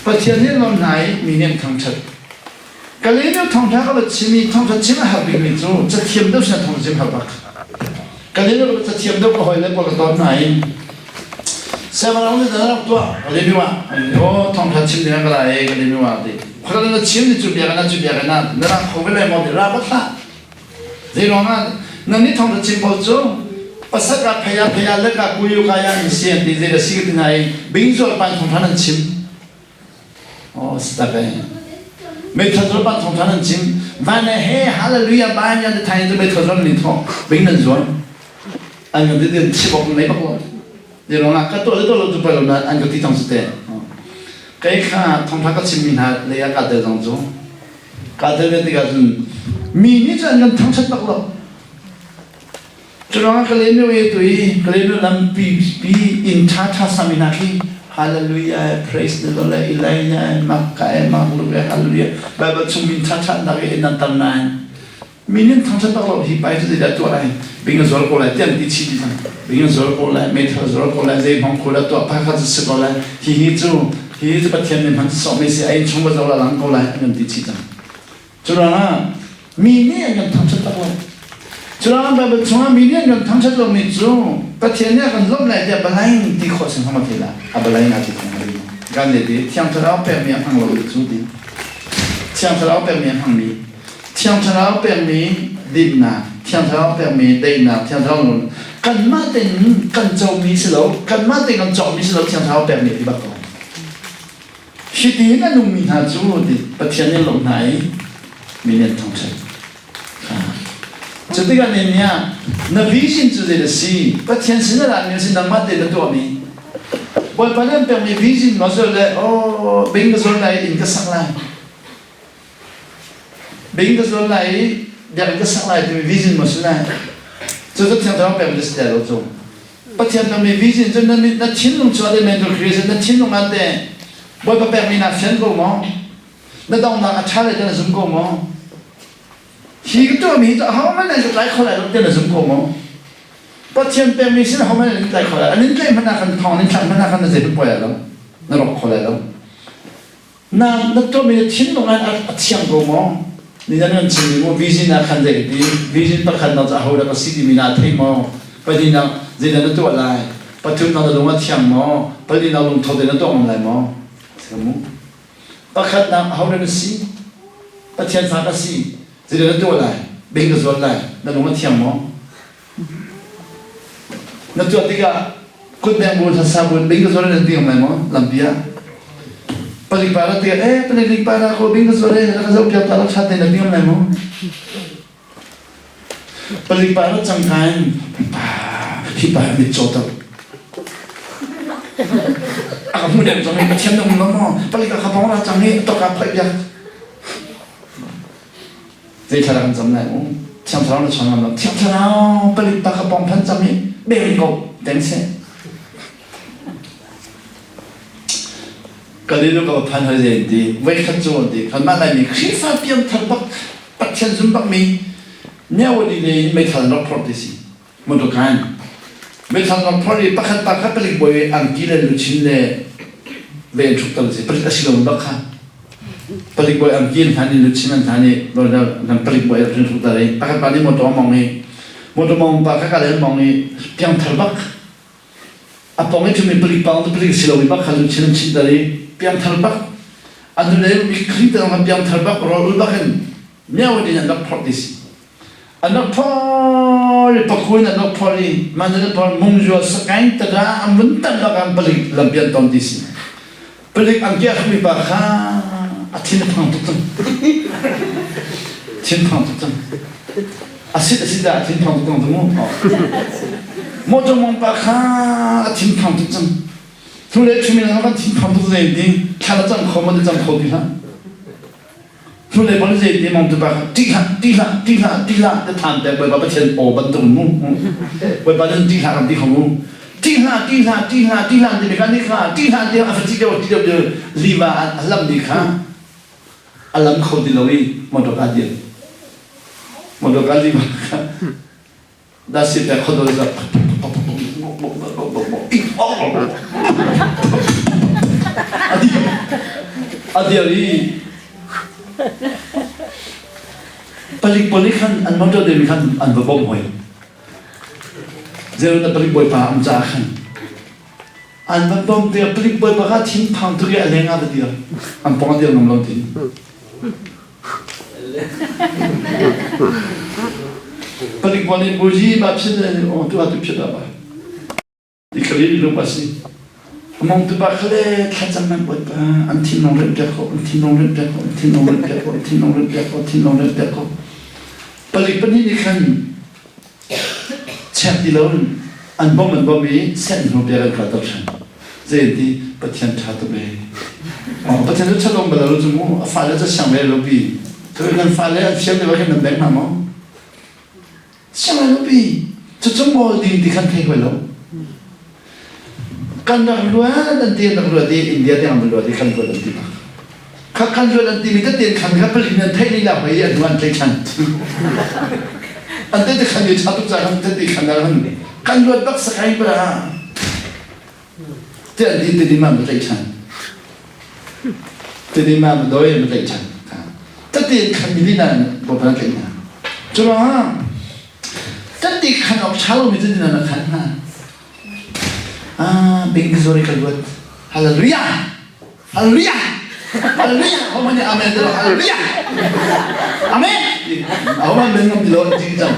Pathian nih lawm hna i mi nih an thangṭhat. Kalay thawngṭha ka va chim i thawngṭha chim a har bikmi cu cathiam deuh sin thawngṭha chim har bak. Kalay cathiam deuh ka hawi le pawl ka ton hna i Semarang nih na rak tuah Kalay ah aw thawngṭha chim ding ka la e Kalay ah ti. Khual na chim ni cu biak na cu biak na na rak kho ve lai maw ti ra bat hlah. Zeiruangah nan nih thawngṭha chim pawl cu pasat ka phaya phaya le ka kuyu kaya in si an ti zei da si ka ti hna i bing zual pan thawngṭha nan chim. Oh si tak e. Meithal zual pan thawngṭha nan chim. Van le he hallelujah ba yan te thai cu meithal zual ni thawng bing nan zual. An kan ti tin chim awk nei bak lo. Zeiruangah ka tuah le tuah lo cu poi lo na an ka ti cang su te. Kei kha thawngṭha ka chimmi hna lei ah ka tel zong cu Kaa tel ve tikah cun mi nih cun an kan thangṭhat bak lo. Curuangah Kalaymyo i tu i Kalaymyo lampi pi inn ṭhaṭha sami hna khi Hallelujah, praise the Lord, Elijah, Makka, Makluk, Hallelujah, Bible chung min ṭhaṭha nak i nan tam nain mi nih an thangṭhat bak lo hi pai cu zeidah tuah lai bing a zual ko lai tiah an ti chih dih cang bing a zual ko lai meithal a zual ko lai zei hmang kho dah tuah pakhat cu si ko lai hi hi cu hi hi cu Pathian nih hman sawhmi si a innchung va zoh la lang ko lai an kan ti chih cang cu ruangah mi nih an kan thangṭhat bak lo. Curuangah Baibal chungah mi nih an kan thangṭhat lomi cu Pathian nih a kan lawmh lai tiah balain ti khawh si hnga ti lah. A balain aa ti theng lo. Kan le ti Thiang Thlarau pekmi a hmang lomi cu ti. Thiang Thlarau pekmi a hmangmi. Thiang Thlarau pekmi dinnak, Thiang Thlarau pekmi daihnak, Thiang Thlarau nun. Kanmah tein kan comi si lo, kanmah tein kan cawkmi si lo, Thiang Thlarau pekmi ti bak ko. Hitin a nungmi hna cu ti Pathian nih a lawmh hna i mi nih an thangṭhat. Cu tikah Nehemiah, na vision cu zei a si? Pathian sin a rami a si nangmah tein na tuahmi. Bawipa nih an pekmi vision maw si le oh bing ka zuar lai inn ka sak lai. Bing ka zuar lai i biakinn ka sak lai timi vision maw si lai? Cu cu Thiang Thlarau pekmi si lai lo cu. Pathian pekmi vision cu na na thinlung cu a mental creation na thinlung ah teh Bawipa pekmi naa fian ko maw? Na donghnak a ṭha lai ti na zum ko maw? Hi ka tuahmi hi cu ahohmanh nan ka tlai kho lai lo ti na zum ko maw? Pathian pekmi sin ahohmanh nan tlai kho lai an in tlaih hmanh ah khan thong an in thlak hmanh ah khan na zei poi lai lo na rawk kho lai lo na na tuahmi na thinlung ah a thiang ko maw? Ni nan kan chimmi mu vision ah khan zei ti vision pakhat nak cu aho dah ka si timi na thei maw? Pahnihnak zeidah na tuah lai? Pathumnak na lung a thiang maw? Palinak lungtho te na tuah ngam lai maw? Mu. Pakhatnak aho dah na si? Pathian fa ka si. Zeidah na tuah lai? Bing ka zuat lai. Na lung a thiang maw? Na tuah tikah kutbeng bu hlasa bu bing ka zuat nan ti ngam lai maw? Lampi ah. Palik pa na tikah eh palik pa na ko bing ka zuat eh na ka zoh piak ta la ṭha te na ti ngam lai maw? Palik pa rat cang ka in pa hi pa mit caw to a ka hmu deuh cang i Pathian na um lo maw palik a ka pong ra cang i tok a phoih piak zei thla kan cam lai mu thiang thlarau na chang lo thiang thlarau palik pa ka pong phan cang i beng ko teng se Kalilu ka phan hoi zei ti voi khat cu ti kan mah laimi Khrihfa piang thar bak Pathian zum bakmi Myawaddy lei in meithal an rak phorh ti si. Motorkan. Meithal an rak phorh i pakhat pa kha palik bawi angki le luchin le ve an hruk tal si. Palik a si lo bak kha. Palik bawi angki an hlan i luchin an hlan i nan palik bawi an hruk tal i pakhat pa nih motor a mong i motor mong pa kha ka le an mong i piangthar bak a pong i ṭhumi palik pa cu palik si lo i bak kha luchin an chinh tal i piangthar bak an hnulei mi Khrih te zong piangthar bak rawl ul bak in meo in an rak phorh ti si an rak phor i pakhu in an rak phor i man an phor mungzua sakain tada an vun tan bak an palik lampi an ton ti si palik an kiah mi pa kha a thin a phang tuk cang thin phang tuk cang a sit a sit dah a thin phang tuk cang mu motor mong pa kha a thin phang tuk cang thu le chumi na kan thin phang tuk zei ding thla la cang kho ma cang kho ti hlah Cu le bang zei ti mong tu pa ṭih hlah ṭih hlah ṭih hlah ṭih hlah te than te Bawipa Pathian aw bantuk mu Bawipa nan ṭih hlah kan ti kho mu ṭih hlah ṭih hlah ṭih hlah ṭih hlah ti kha ni kha ṭih hlah ti a fa deuh ṭih deuh liva a lam ni kha a lam kho ti lo i motor ka dir motor ka liva kha Da sit der khodol za a dir i palik pawl nih khan an motor demi khan an va bawmh hoi zeirun palik bawipa am caah khan an va bawmh tiah palik bawipa kha thinphang tuk i a leng ah va dir an pong a dir ngam lo tin Palik pawl nih buzi ba phin le tu atu phit ba. I khali lu ba si. Among tu ba khale thlacam nan buat ba an thinlung rem piak ko an thinlung rem piak ko an thinlung rem piak ko an thinlung rem piak ko thinlung rem piak ko. Palik pahnih nih khan Chek ti lo in an bawmh an bawmh i senh hnu piak an kalter ṭhan. Zei ti Pathian ṭha tuk ee. Pathian cu ṭhat bal lo cu mu a fale cu siang ve lo pi. Cu nan fale an fiam deuh ah khin nan beng hna maw? Siang ve lo pi. Cucu mawl ding ti khan thei hoi lo. Kan rak luat an ti an rak luat i India tiang an luat i kan luat an ti bak. Kha kan luat an timi tein khan kha palik nan theih lila hoi an an tlei than. An te te khan ni tha tuk ca kan te te khan han kan luat bak sakai pa te an din te din ma ma tlei than. Te din ma ma doi ma tlei than. Te te khan mi lina bo pa tlei na. Cu ruangah. An ti khan awk ṭha lomi cu nan a khan hna. Ah, bing zori ka luat. Hallelujah! Hallelujah! Hallelujah! Ho nih amen ti lo hallelujah! Amen! Ho man men ngam ti lo ti cang.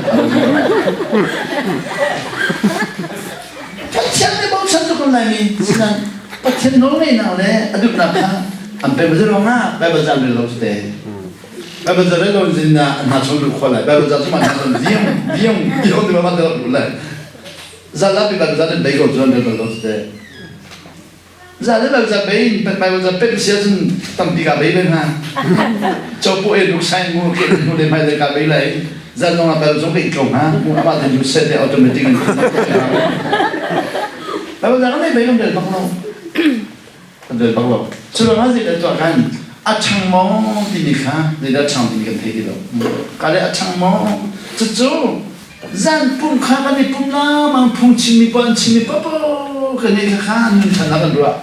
Pathian nih bochan tuk kan laimi sinan Pathian nawlngeihnak le a duhnak kha an pe ba ruangah Bible ca rel lo cu te. Bible ca rel lo zin na hna chung duh khawh lai. Bible ca cu ma hna chung viung viung viung ti ma ma te duh lai. Zala pi Bible ca den bei ko cu an rel lo cu te. Za le Bible ca bei Bible ca pet sia cun tampi ka bei ve hna. Chopu e duk sai mu ke mu le mai le ka bei lai. Zan zong ah Bible zong ka i tlo hnga. Mu amah ten lu set automatic in. Bible ca kan nei bei kan rel bak lo. Kan rel bak lo. Cu ruangah zeidah tuah kan a ṭhang maw timi kha zeidah ṭhang timi kan thei ti lo. Ka le a ṭhang maw? Cucu zan pum kha kan i pum lamang phungchimmi paoh an chimmi paohpaoh kan i kha nun ṭhannak kan ruah.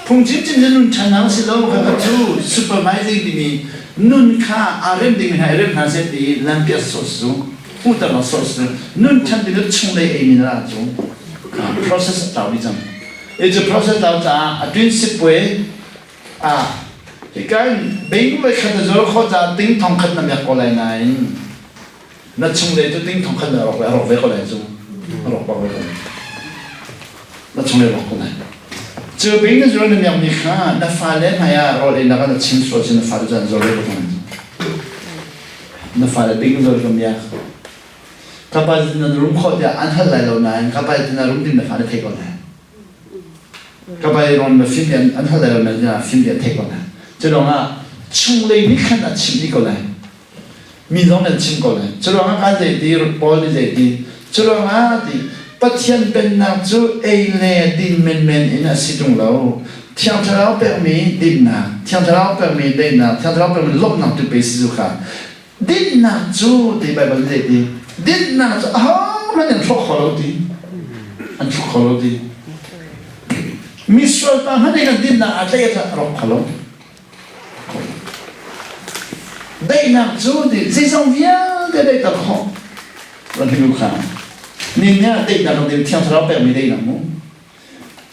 Phungchim cim cu nun ṭhannak a si lo kha kha cu supervising timi nun kha aa rem dingmi hna i rem hna seh ti lampiah source cu hmuhternak source cu nun ṭhan timi cu chunglei eimi na ra cu process a tlau dih cang. Hi cu process tlau caah a twin puai ah hika in bing voi khat na zuar khawh caah ting thong khat na miak ko lai nain na chunglei cu ting thong khat na rawk ve a rawk ve ko lai cu a rawk bak ve ko lai na chunglei rawk ko lai cu bing na zuar na miak mi kha na fale hmai ah rawl ei nak ah na chim sual cu na fale cu an zuar ve ko lai na fale bing zuar ka miak Ka pa na rum khawh tiah an hal lai lo nain ka pa na rum ding na fa na thei ko lai. Ka pa ron na fim an an hal lai lo nain na fim an thei ko lai. Cu lawngah chunglei nih khan a chim dih ko lai. Mi zong an chim ko lai. Cu lawngah kan zei ti Paul nih zei ti. Cu lawngah ti Pathian pennak cu ei le din menmen in a si tung lo. Thiang Thlarau pekmi dinnak, Thiang Thlarau pekmi daihnak, Thiang Thlarau pekmi lawmhnak tu pe si cu kha Dinnak cu ti Baibal nih zei ti? Dinnak cu ahohmanh an hrawk kho lo ti. An hrawk kho lo ti. Misual pa hmanh nih kan dinnak aa tlaih a rawk kho lo. Daihnak cu ti zeizong vialte daihter khawh. Ran hilu kha. Nin nih daihnak kan ti Thiang Thlarau pekmi daihnak mu.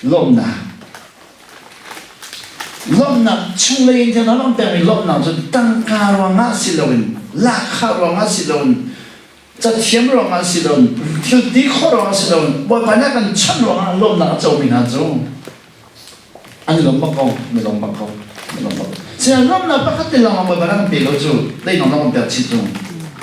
Lawmhnak. Lawmhnak chunglei in thil hna pekmi lawmhnak cu tangka ruangah si loin lahkhah ruangah si loin cathiam ruangah si loin thil ti khawh ruangah si loin Bawipa nih a kan chanh ruangah lawmhnak a comi hna cu an i lawm bak ko an i lawm bak ko an i lawm bak Sinain lawmhnak pakhat te lawng Bawipa nih a kan pe lo cu daihnak a kan pek chih cu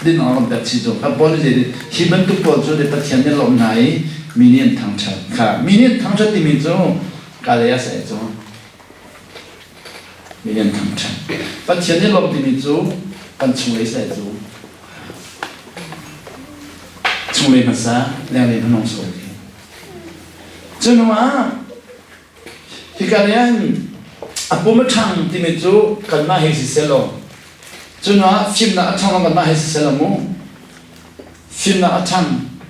dinnak a kan pek chih cu kha Paul nih hi bantuk pawl cu Pathian nih lawmh hna i mi nih an thangṭhat kha mi nih an thangṭhat timi cu Kalay a cu mi nih an thangṭhat Pathian nih lawmh timi cu kan chunglei sai cu chunglei hmasa lenglei hmanung so cu hnu ah hika nih hin a pum a ṭhang timi cu kanmah hei si seh law cu hnu ah fimnak a ṭhang kanmah hei si seh law mu Fimnak a ṭhang.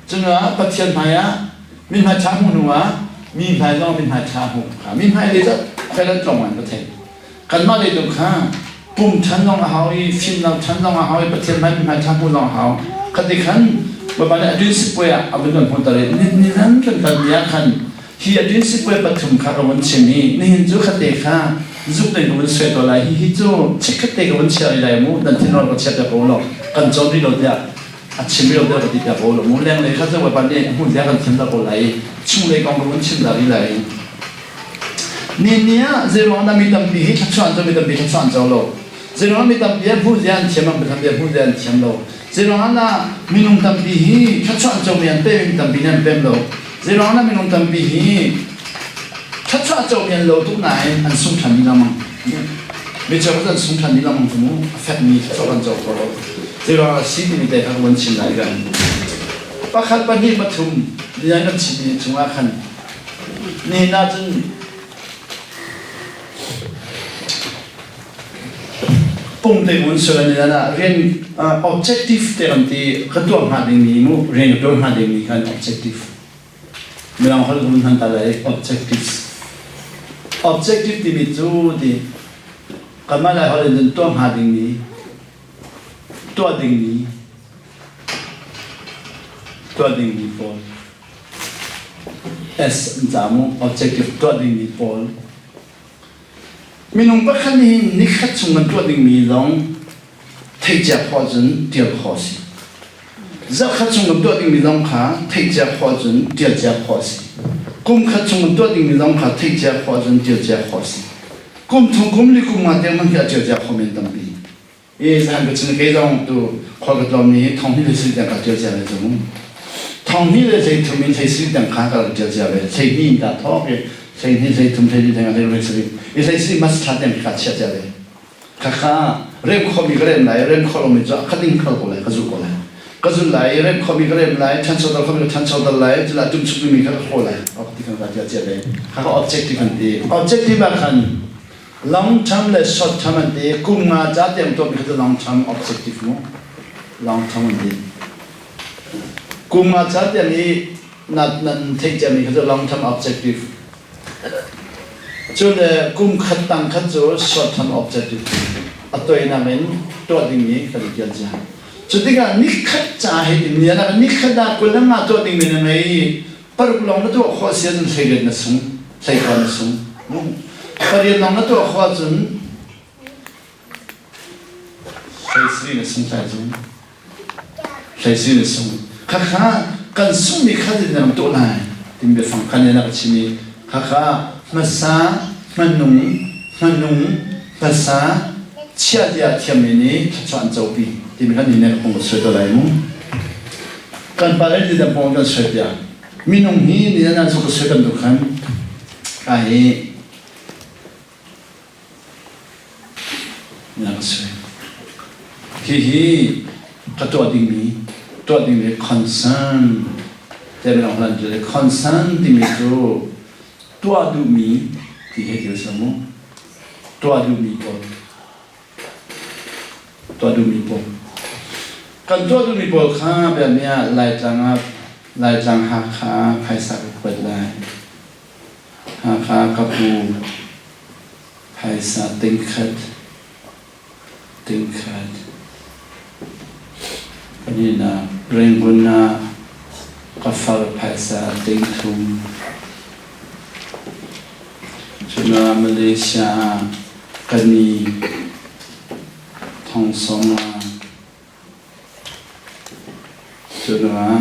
Cucaah Pathian hmaiah mi hmai ṭha hmuh hnuah mi hmai zong mi hmai ṭha hmuh kha mi hmai lei cu fel an tlawng an va thei. Kanmah lei tu kha pum ṭhan zong a hau i fimnak ṭhan zong a hau i Pathian hmai mi hmai ṭha hmuh zong a hau. Khati khan Bawipa nih a ṭin sipuai ah a vun kan hmuhter i ni ni nan kan kalmi ah khan hi a ṭin sipuai pathum kha ka vun chim i nihin cu khate kha zuk ding ka vun suai ko lai hihi cu chikkhat te ka vun chia rih lai mu nan thinrawl ka chiat ko law kan cawn rih lo tiah a chim rih lo tiah ka ti piak ko lo mu lenglei kha cu Bawipa nih hmun tiah kan thiam dah ko lai chunglei kong ka vun chim dah rih lai ni ni ah zeiruang dah mi tampi hi thluachuah an co mi tampi thluachuah an co lo zeiruang mi tampi ah hmuh zia an thiam an tampi ah hmuh zia an thiam lo zeiruang ah minung tampi hi thluachuah an comi an pem mi tampi nih an pem lo Zeiruang dah minung tampi hi thluachuah comi an lo tuk nain an sung ṭhan dih lengmang. Mi cheukhat an sung ṭhan dih lengmang cu mu a fekmi thluachuah kan co kho lo. Zeiruang ah si timi te kha ka vun chim lai kan. Pakhat, pahnih, pathum nian kan chimmi chungah khan nihin ahcun pum te mun sual ni ah rian objective te kan ti ka tuah hnga dingmi mu rian ka tuah hnga dingmi khan objective mirang holh mun hman ta lai objectives objective timi cu ti kanmah lai holh in tuah hnga dingmi tuah dingmi. Tuah dingmi pawl. S an ca mu objective tuah dingmi pawl. Minung pakhat nih nikhat chung kan tuah dingmi zong theih cia khawh cun ṭial khawh a si. Zarhkhat chung kan tuah dingmi zong kha theih cia khawh cun ṭial cia khawh a si. Kum khat chung kan tuah dingmi zong kha theih cia khawh cun ṭial cia khawh a si. Kum thum kum li kum nga tiang hmanh khi a ṭial cia khawh men tampi. I zahan ka chim kei zong tu khual ka tlawm ni thong hnih le sui tiang ka ṭial cia ve cu. Thong hnih le hlei thum in hlei sui tiang kha ka rak ṭial cia ve. Hlei hnih in ta thawk i hlei hnih hlei thum hlei li hlei nga hlei ruk hlei sarih i hlei sarih mas thla tiang ka chiah cia ve. Khakha rem khomi ka rem lai rem kho lomi cu a khat in khal ko lai ka zul ko lai. Ka zul lai rem khomi ka rem lai ṭhanchoter khomi ka ṭhanchoter lai cula ṭumchuk mi kha ka hraw lai. Ok ti kan ka ṭial cia ve. Khakha objective an ti. Objective ah khan Long term le short term an ti. Kum nga ca tiang tuahmi kha cu long term objective mu. Long term an ti. Kum nga ca tiang i na nan theih ciami kha cu long term objective. Cun le kum khat tang khat cu short term objective. A toinak in tuah dingmi kan i tial cia. Cu tikah nikhat ca he in nian ah nikhat ah 25 tuah dingmi na ngei Paruk lawng na tuah khawh si ahcun hleiriat na sung, hleikua na sung. Pariat lawng na tuah khawh ahcun hleisarih na sung tlai cung. Hleisarih na sung. Khakha kan sungmi kha zeitin ram tuah lai timi biafang kha nih a ka chim i khakha hmasa hmanung hmanung hmasa chiah tiah thiammi nih thluachuah an copi timi kha ni nih ka kong ka suai to lai mu. Kan pa le ti pawng kan suai piak. Minung hi ni nan cu ka suai bantuk khan ka hi na ka suai. Hihi ka tuah dingmi tuah dingmi concern te minung hlan cu concern timi cu tuah duhmi ti he ti a mu. Tuah duhmi pawl. Tuah duhmi pawl. Kan tuah duhmi pawl kha biami ah Laitlang ah Laitlang Hakha phaisa ka kuat lai. Hakha ka pu phaisa tingkhat tingkhat pahnihnak Rangoon ah ka far phaisa tingthum cun ah Malaysia ah ka ni Thongsong ah cun ah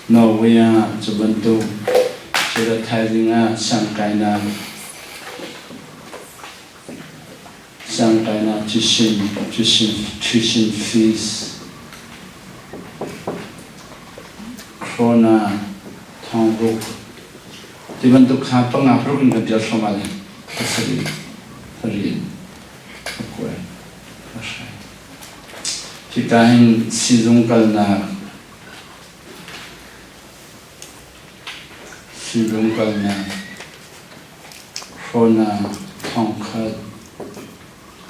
Norway ah cu bantuk cun thaizing ah siangkainak siangkainak tuition tuition tuition fees krona thongruk ti bantuk kha panga paruk in kan ṭial thluahmah le pasarih pariat pakua pahra. Hika hin sizung kalnak sizung kalnak hrawnak thongkhat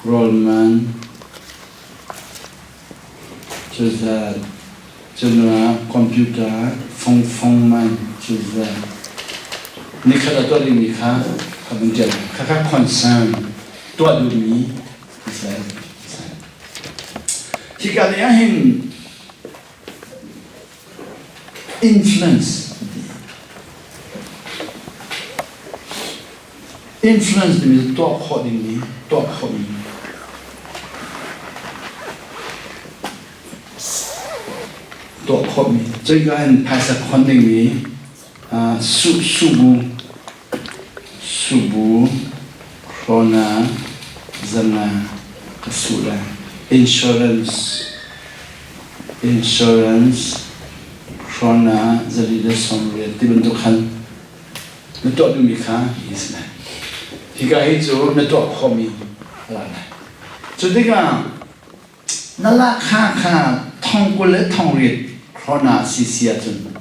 rawlman cuzat cunah computer fungfung man cuzat nikhat a tuah dingmi kha ka vun ṭial khakha concern tuah duhmi Hika lei ah hin influence influence timi cu tuah khawh dingmi tuah khawhmi tuah khawhmi cuika hin phaisa khon dingmi su subu Subu, Krona, zanga ka suh lai. Insurance, insurance, krona 480 ti bantuk khan na tuah duhmi kha hi si lai. Hika hi cu na tuah khawhmi a la lai. Cu tikah Na lahkhah kha thong 20 le thong riat krona si si ahcun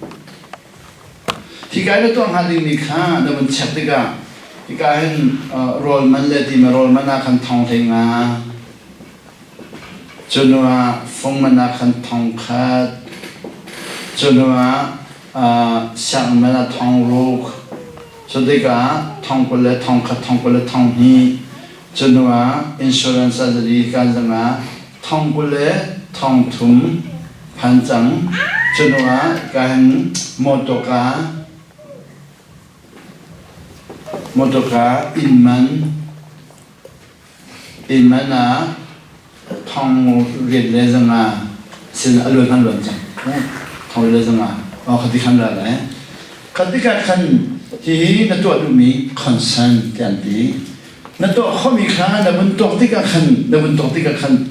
hika i na tuah hnga dingmi kha na vun check tikah hika hin rawl man le ti ma rawl man ah khan thong hlei nga cu hnu ah fung man ah khan thong khat cu hnu ah sianginn man ah thong ruk cu tikah thong 20 le thong khat thong 20 le thong hnih Cu hnu ah insurance a zali kan zang ah thong 20 le thong thum phan cang. Cu hnu ah ka hin mawtawka mawtawka inn man inn man ah thong riat le zanga sin a luan khan luan cang. Thong riat le zanga oh khati khan ra lai. Khati ka khan hihi na tuah duhmi concern ti an ti. Na tuah khomi kha na vun tuak tikah khan na vun tuak tikah khan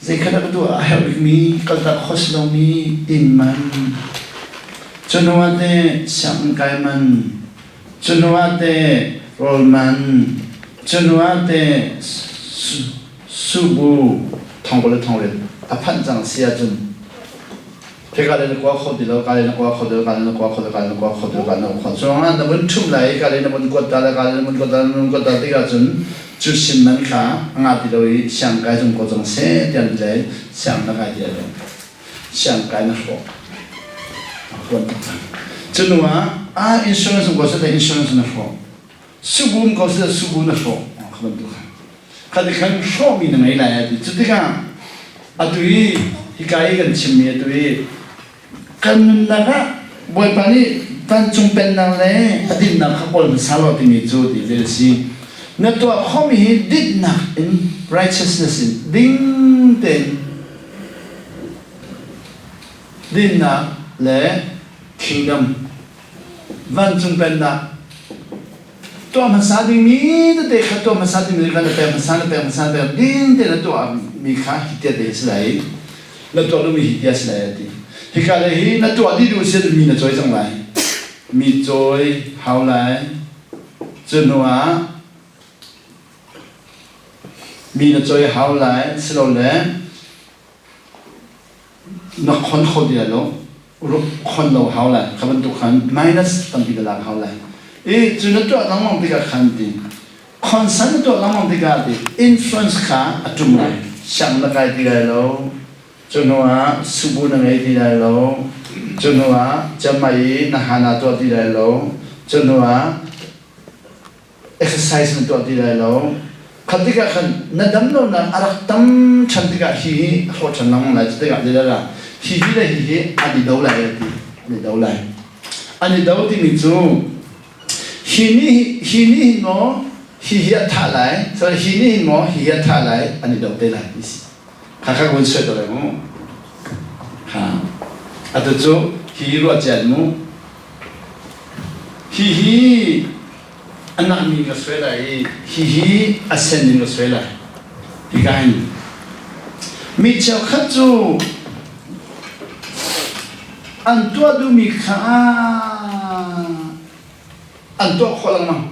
Zeikhat a ka tuah a herh bikmi kaltak khawh si lomi inn man, cu hnu ah teh sianginn kai man, cu hnu ah teh rawl man, cu hnu ah teh subu thong le thong a phanh cang si ahcun Hika le na kua kho ti lo, ka le na kua kho ti lo, ka le na kua kho ti lo, ka le na kua kho ti lo, ka le na kua kho ti lo. na vun ṭhumh lai i ka le na vun kuat ta le ka le na vun kuat ta na vun kuat ta tikah cun cu sim man kha a ngah ti lo i siang kai zung ko cang seh tiah an ti lai siang na kai ti lai lo. Siang kai na hrawh. A huan tuk cang. Cu hnu ah ah insurance ko seh insurance na hrawh. Subum ko seh subu na hrawh. Kha bantuk kha. Kha ti khan hrawhmi na ngei lai a ti. Cu tikah atu i hika i kan chimmi atu i kan nunnak ah Bawipa nih vancung pennak le a dinnak kha kawl hmasa law timi cu ti zei a si. Na tuah khawhmi hi dinnak in righteousness in ding tein dinnak le kingdom vancung pennak tuah hmasa dingmi tete kha tuah hmasa dingmi kha na pek hmasa na pek hmasa na pek ding te na tuah mi kha hi tia te si lai na tuah duhmi hi tia si lai a ti hika le hi na tuah dih duh si mi na cawi cang lai mi cawi hau lai cu hnu ah mi na cawi hau lai silole Na khon kho ti lai lo khon lo hau lai kha bantuk khan minus tampi na lak hau lai i cu na tuah lengmang tikah khan ti khonsan na tuah lengmang tikah ti influence kha a ṭum lai siang na kai ti lai lo cu hnu ah subu na ngei ti lai lo cu hnu ah camai na hana tuah ti lai lo cu hnu ah exercise na tuah ti lai lo. Khat tikah khan na dam lonak a rak tam ṭhan tikah hi hi a hrawh ṭhan lengmang lai. Cu tikah zeidah hi hi le hi hi an i do lai a ti. An i do lai. An i do timi cu hi nih hi nih hin maw hi hi a thah lai, sorry hi nih hin maw hi hi a thah lai an i do te lai ti si. Kha kha vun suai te lai mu. Ha. Atu cu hi ruah cian mu. Hihi a nakmi ka suai lai i hihi a sen in ka suai lai. Hika hin mi cheukhat cu an tuah duhmi kha an tuah khawh lengmang.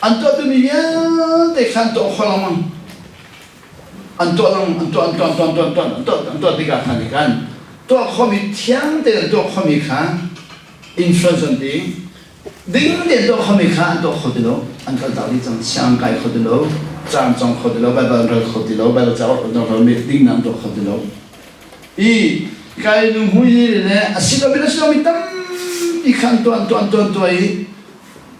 An tuah duhmi vialte kha an tuah khawh lengmang. An tuah lengmang, an tuah, an tuah, an tuah, an tuah, an tuah, an tuah, an tuah tikah khan kan tuah khawhmi thiang tein an tuah khawhmi kha influence an ti. Ding tein tuah khomi kha an tuah kho ti lo. An kaltak dih cang. Siang an kai kho ti lo. Ca an cawng kho ti lo. Baibal an rel kho ti lo. Baibal cauk an cawng kho lo. Ding an tuah kho ti lo. I kai nu hui le a si lomi le si lomi tampi kha an tuah an tuah an tuah an tuah i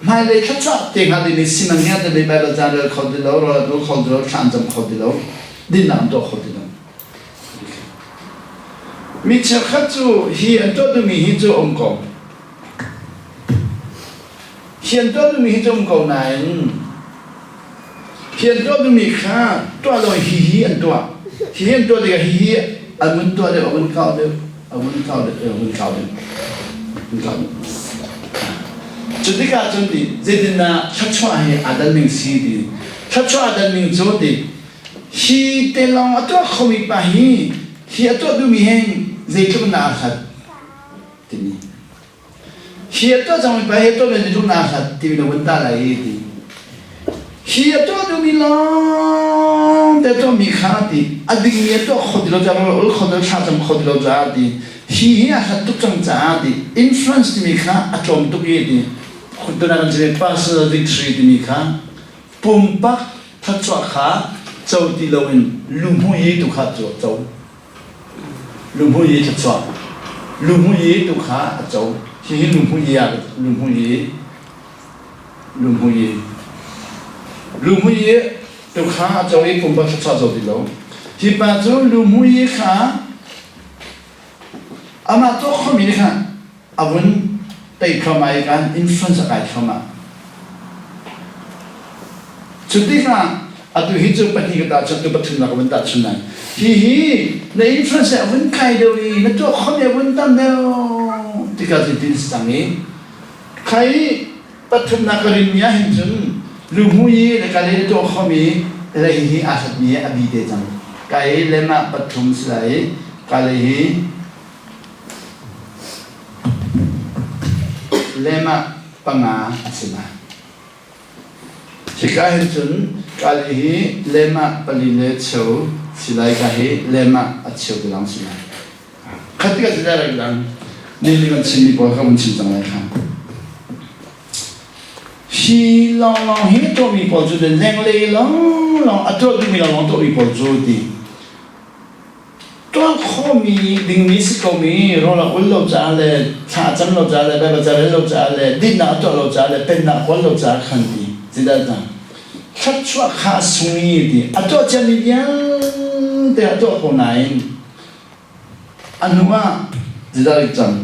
hmailei thluachuah te hnga dingmi siman hnga te Baibal ca rel kho ti lo, rawl an ul kho ti lo, thla an cam kho ti lo, dinnak an tuah kho ti lo. Mi cheukhat cu hi an tuah duhmi hi cu um ko. Hi an tuah duhmi hi cu um ko nain hi an tuah duhmi kha tuah lo hi hi an tuah. Hi hi an tuah tikah hi hi an vun tuah deuh, a vun kau deuh, a vun kau deuh, a vun kau deuh, vun kau deuh. Cu tikah cun ti zeitindah thluachuah hi aa dan ning si ti. Thluachuah aa dan ning cu ti Hi te lawng a tuah khomi pa hi hi a tuah duhmi he zeitluk in dah aa hlat timi. Hi a tuah cangmi pa hi a tuahmi zeitluk in dah aa hlat timi na vun tah lai i ti. Hi a tuah duhmi lawng te a tuahmi kha ti a dingmi a tuah kho ti lo caah ul kho ti lo thlacam kho ti lo caah ti hi hi a hlat tuk cang caah ti influence timi kha a tlawm tuk i ti tunak kan chim personal victory timi kha pumpak thluachuah kha co ti loin luhmui i tu kha cu a co. Luhmui i thluachuah. Luhmui i tu kha a co. Hihi luhmui i ah luhmui i luhmui i luhmui i tu kha a co i pumpak thluachuah co ti lo. Hi pa cu luhmui i kha. Amah tuah khomi nih khan a vun tei thluahmah i kan influence a kai thluahmah. Cu tikah atu hi cu pahnih ka tahchunh tu pathumnak ka vun tahchun lai. Hi hi na influence a vun kai deuh i na tuah khomi a vun tam deuh tikah zeitin si cang i khai pathumnak ka rinmi ah hin cun luhmui i le ka le na tuah khomi lei hi aa hlatmi a bi te cang. Ka i lem ah pathum si lai i ka lei hi lem ah panga a si lai. Hika hin cun kali hi lem ah pali le cheu si lai ka hi lem ah a cheu te lang si lai. Khat tikah si lai lang ni ni kan chimmi pawl kha mun chim cang lai kha. Hi lawnglawng hi tuahmi pawl cu le lenglei lawnglawng a tuah duhmi lawnglawng tuahmi pawl cu ti Tuah khawhmi dingmi si komi rawl a ul lo caah le thla a cam lo caah le Baibal ca rel lo caah le dinnak a tuah lo caah le pennak a kawl lo caah khan ti zeidah cang thluachuah kha a sung i ti a tuah ciami vialte a tuah ko nain a hnu ah zeidah rik cang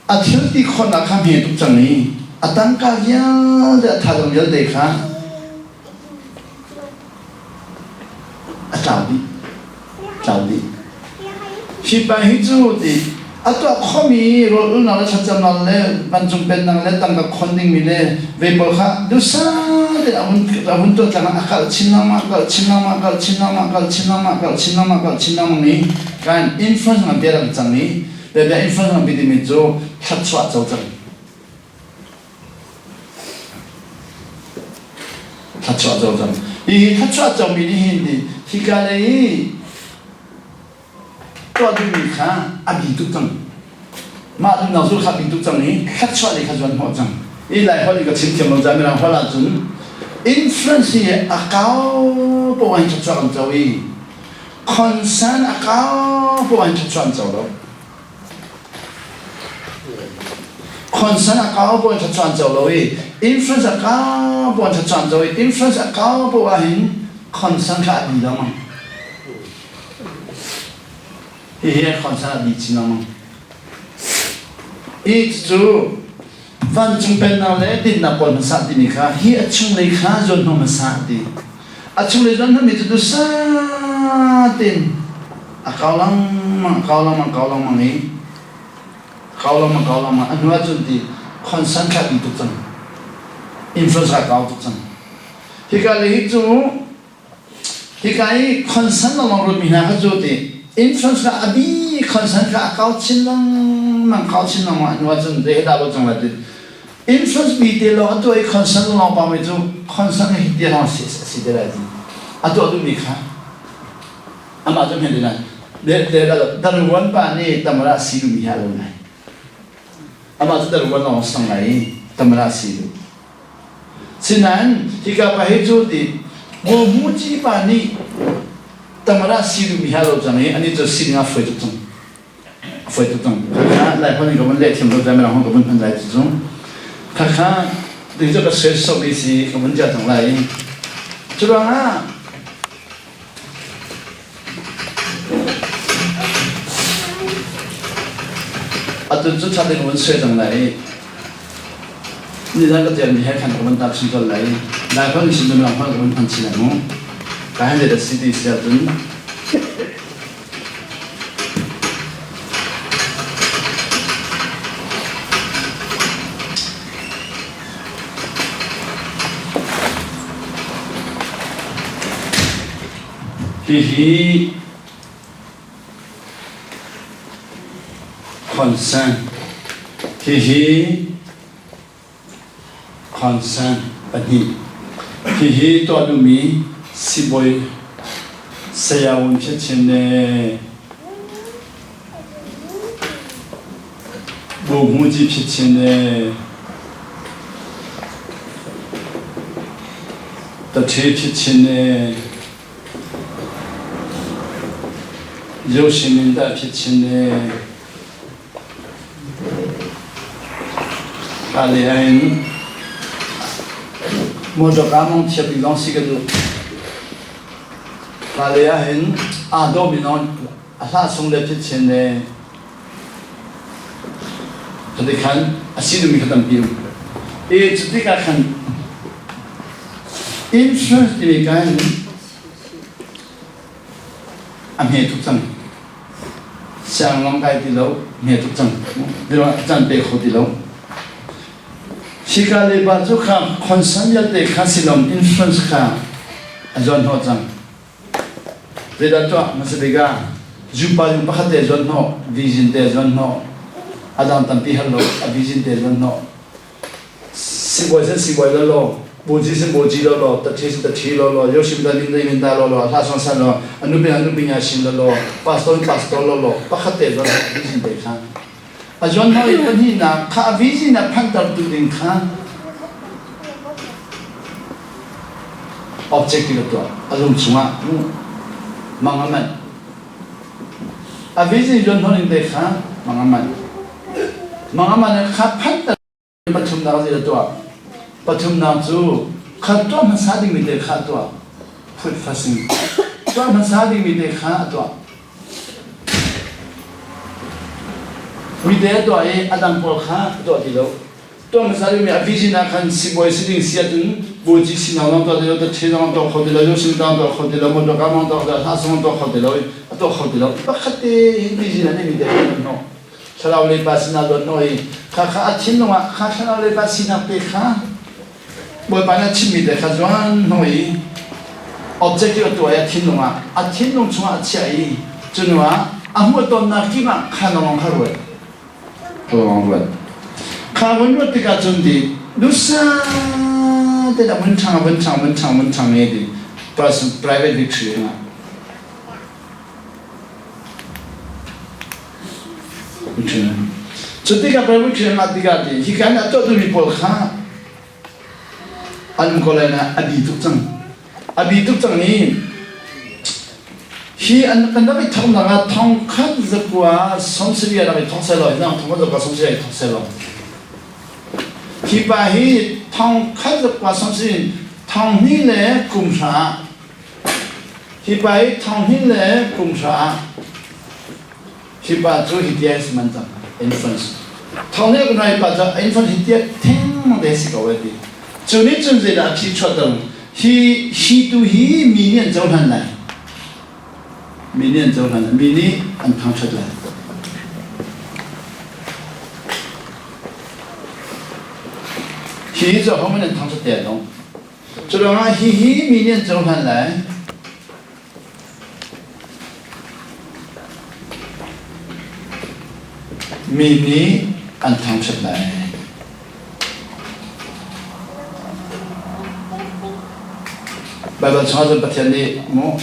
a thil ti khawhnak kha hme tuk cang i a tangka vialte a thazang vialte kha a tlau dih tlau dih hi pa hi cu ti a tuah khomi rawl ulnak le thlacamnak le vancung pennak le tangka khon dingmi le ve pawl kha dusa te a hun a hun tuah tlang a kalh chin lengmang kalh chin lengmang kalh chin lengmang kalh chin lengmang kalh chin lengmang kalh chin lengmang i kan influence ngan bia cang i Bia influence ngan timi cu thluachuah co cang. Thluachuah co cang. Hi thluachuah comi nih hin ti hika lei i tuah duhmi kha a bi tuk cang. Mah duhnak zul kha bi tuk cang i thluachuah lei kha zuan hnawh cang. I Lai holh in ka chim thiam lo caah Mirang holh ahcun influence hi a kau poah in thluachuah kan co i Concern a kau poah in thluachuah an co lo. Concern a kau poah in thluachuah an co lo i influence a kau poah in thluachuah an co i influence a kau poah hin concern kha a bi lengmang. Hihi concern a bi chin lengmang. I cu vancung pennak le dinnak kawl hmasa timi kha hi a chunglei kha zuan hmasa ti. A chunglei zuan hmami cu duhsah tein a kau lengmang, a kau lengmang, kau lengmang i kau lengmang, kau lengmang a hnu ahcun ti concern kha bi tuk cang. Influence kha kau tuk cang. Hika lei hi cu hika i concern lengmang ruatmi hna kha cu ti influence kha a bi concern kha a kau chin lengmang, kau chin lengmang a hnu ahcun zei he dah lo cang lai ti Influence mi te lawng a tuah i concern lawng pami cu concern hi ti lawng si si te lai a tuah duhmi kha amah cu hme lai darwan pa nih tamara si duhmi hi a lo ngai amah cu darwan lawng sang lai i tamara si duh sinain hika pa hi cu ti muci pa nih tamara si duhmi hi a lo cang i ani cu si ding ah foi tuk cang Foi tuk cang. Khakha Lai holh in ka vun leh thiam lo caan mirang holh ka vun hman lai cu cung. Khakha ding cu ka suai sok i si ka vun tia cang lai. Cu ruangah atu cu ṭha tein ka vun suai cang lai. Nizan ka tialmi he khan ka vun tap chin colh lai. Lai holh in chin mirang holh ka vun hman chin lai mu. Ka hen let a si ti si ahcun Hihi consent hihi Consent pahnih. Hihi tuah duhmi sibawi Saya Wun Phet Chin le Bu Hmuji Phet Chin le Tathe Phet Chin le Yoshimin Da Phet Chin le Ka le ahhin motor mong thiam bik lawng si ka duh. Ka le ahhin aa dawhmi lawng a hla sung le phitchin le. Cuti khan a si duhmi kha tampi um. I cu tikah khan insurance timi ka hin a hme tuk cang. Siang lawng kai ti lo, hme tuk cang. Caan pe kho ti lo. Hika le pa cu kha concern vialte kha silom insurance kha a zuan hnawh cang. Zeidah tuah hmasa bik ah zupa yung pakhat te zuan hnawh, vision te zuan hnawh, a dang tampi hal lo, a vision te zuan hnawh. Sibawi sin sibawi lo law, buji sin buji lo law, tathi sin tathi lo law, yoshim da min da min da lo law, hla song san lo, anu bin anu bin ya shin lo law, pastor in pastor lo law, pakhat te zuan hnawh vision te kha. A zuan hnawh i pahnihnak kha a vision a phantertu ding kha objective a tuah. A lung chungah mang a manh. A vision zuan hnawh ning te kha mang a manh. Mang a manh kha phanter Pathumnak zei a tuah? Pathumnak cu kha tuah hmasa dingmi te kha a tuah. Phut fasing. Tuah hmasa dingmi te kha a tuah. Mi te a tuah i a dang pawl kha a tuah ti lo. Tuah hmasa dingmi a vision ah khan sibawi si ding si ahcun buci sinak zong tuah ti lo, tathe zong tuah kho ti lo, yosin zong tuah kho ti lo, motor car zong tuah kho ti lo, hla zong tuah kho ti lo, a tuah kho ti lo. Pakhat te hi vision a neimi te kha an hnawh. Thlarau lei pa sinah luat naw i kha kha a thinlung ah kha thlarau lei pa sinak te kha Bawipa nih a chimmi te kha zuan hnaw i objective a tuah i a thinlung ah a thinlung chungah a chiah i cu ah a hmuhtonnak kip ah kha lawng kha ruat kha lawng ruat kha vun ruat tikah cun ti dusa te a vun ṭhang a vun ṭhang vun ṭhang vun ṭhang i ti private victory ah Cu tikah Bible thiam ah tikah ti hi kan a tuah duhmi pawl kha an um ko lai na a bi tuk cang. A bi tuk cang i hi an kan rak i thongnak ah thong khat zakua sawmsarih rak i thong selaw hi nang thong khat zakua sawmsarih i thong selaw. Hi pa hi thong khat zakua sawmsarih thong hnih le kum hra Hi pa hi thonghnin le kum hra ah hi pa cu hi tia si man cang infants thonghnin kum hra hi pa cu infant hi tia theng te si ko ti cu nih cun zeidah a phi chuah ter hi hi tu hi mi nih an cohlan lai mi nih an cohlan lai mi nih an thangṭhat lai hi cu ho man an thangṭhat te dong Curuangah hihi mi nih an cohlan lai. Mi nih an thangṭhat lai. Baibal chungah cun Pathian nih mu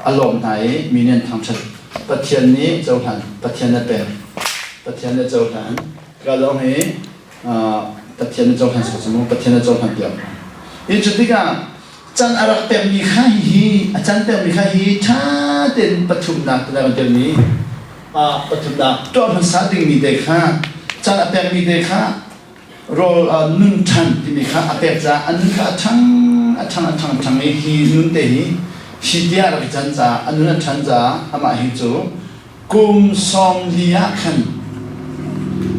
a lawm hna i mi nih an thangṭhat. Pathian nih cohlan, Pathian nih pek, Pathian nih cohlan. Ka lawng hi Pathian na cohlan si mu Pathian na cohlan piak hi cu tikah can a rak pekmi kha hi a can pekmi kha hi ṭha tein pathumnak te kan telmi pathumnak tuah hmasa dingmi te kha can a pekmi te kha rawl nun ṭhan timi kha a pek caah a nun kha a ṭhang a ṭhang a ṭhang a ṭhang i hi nun te hi hi tiah rak i can caah a nun a ṭhan caah amah hi cu Kum 40 ah khan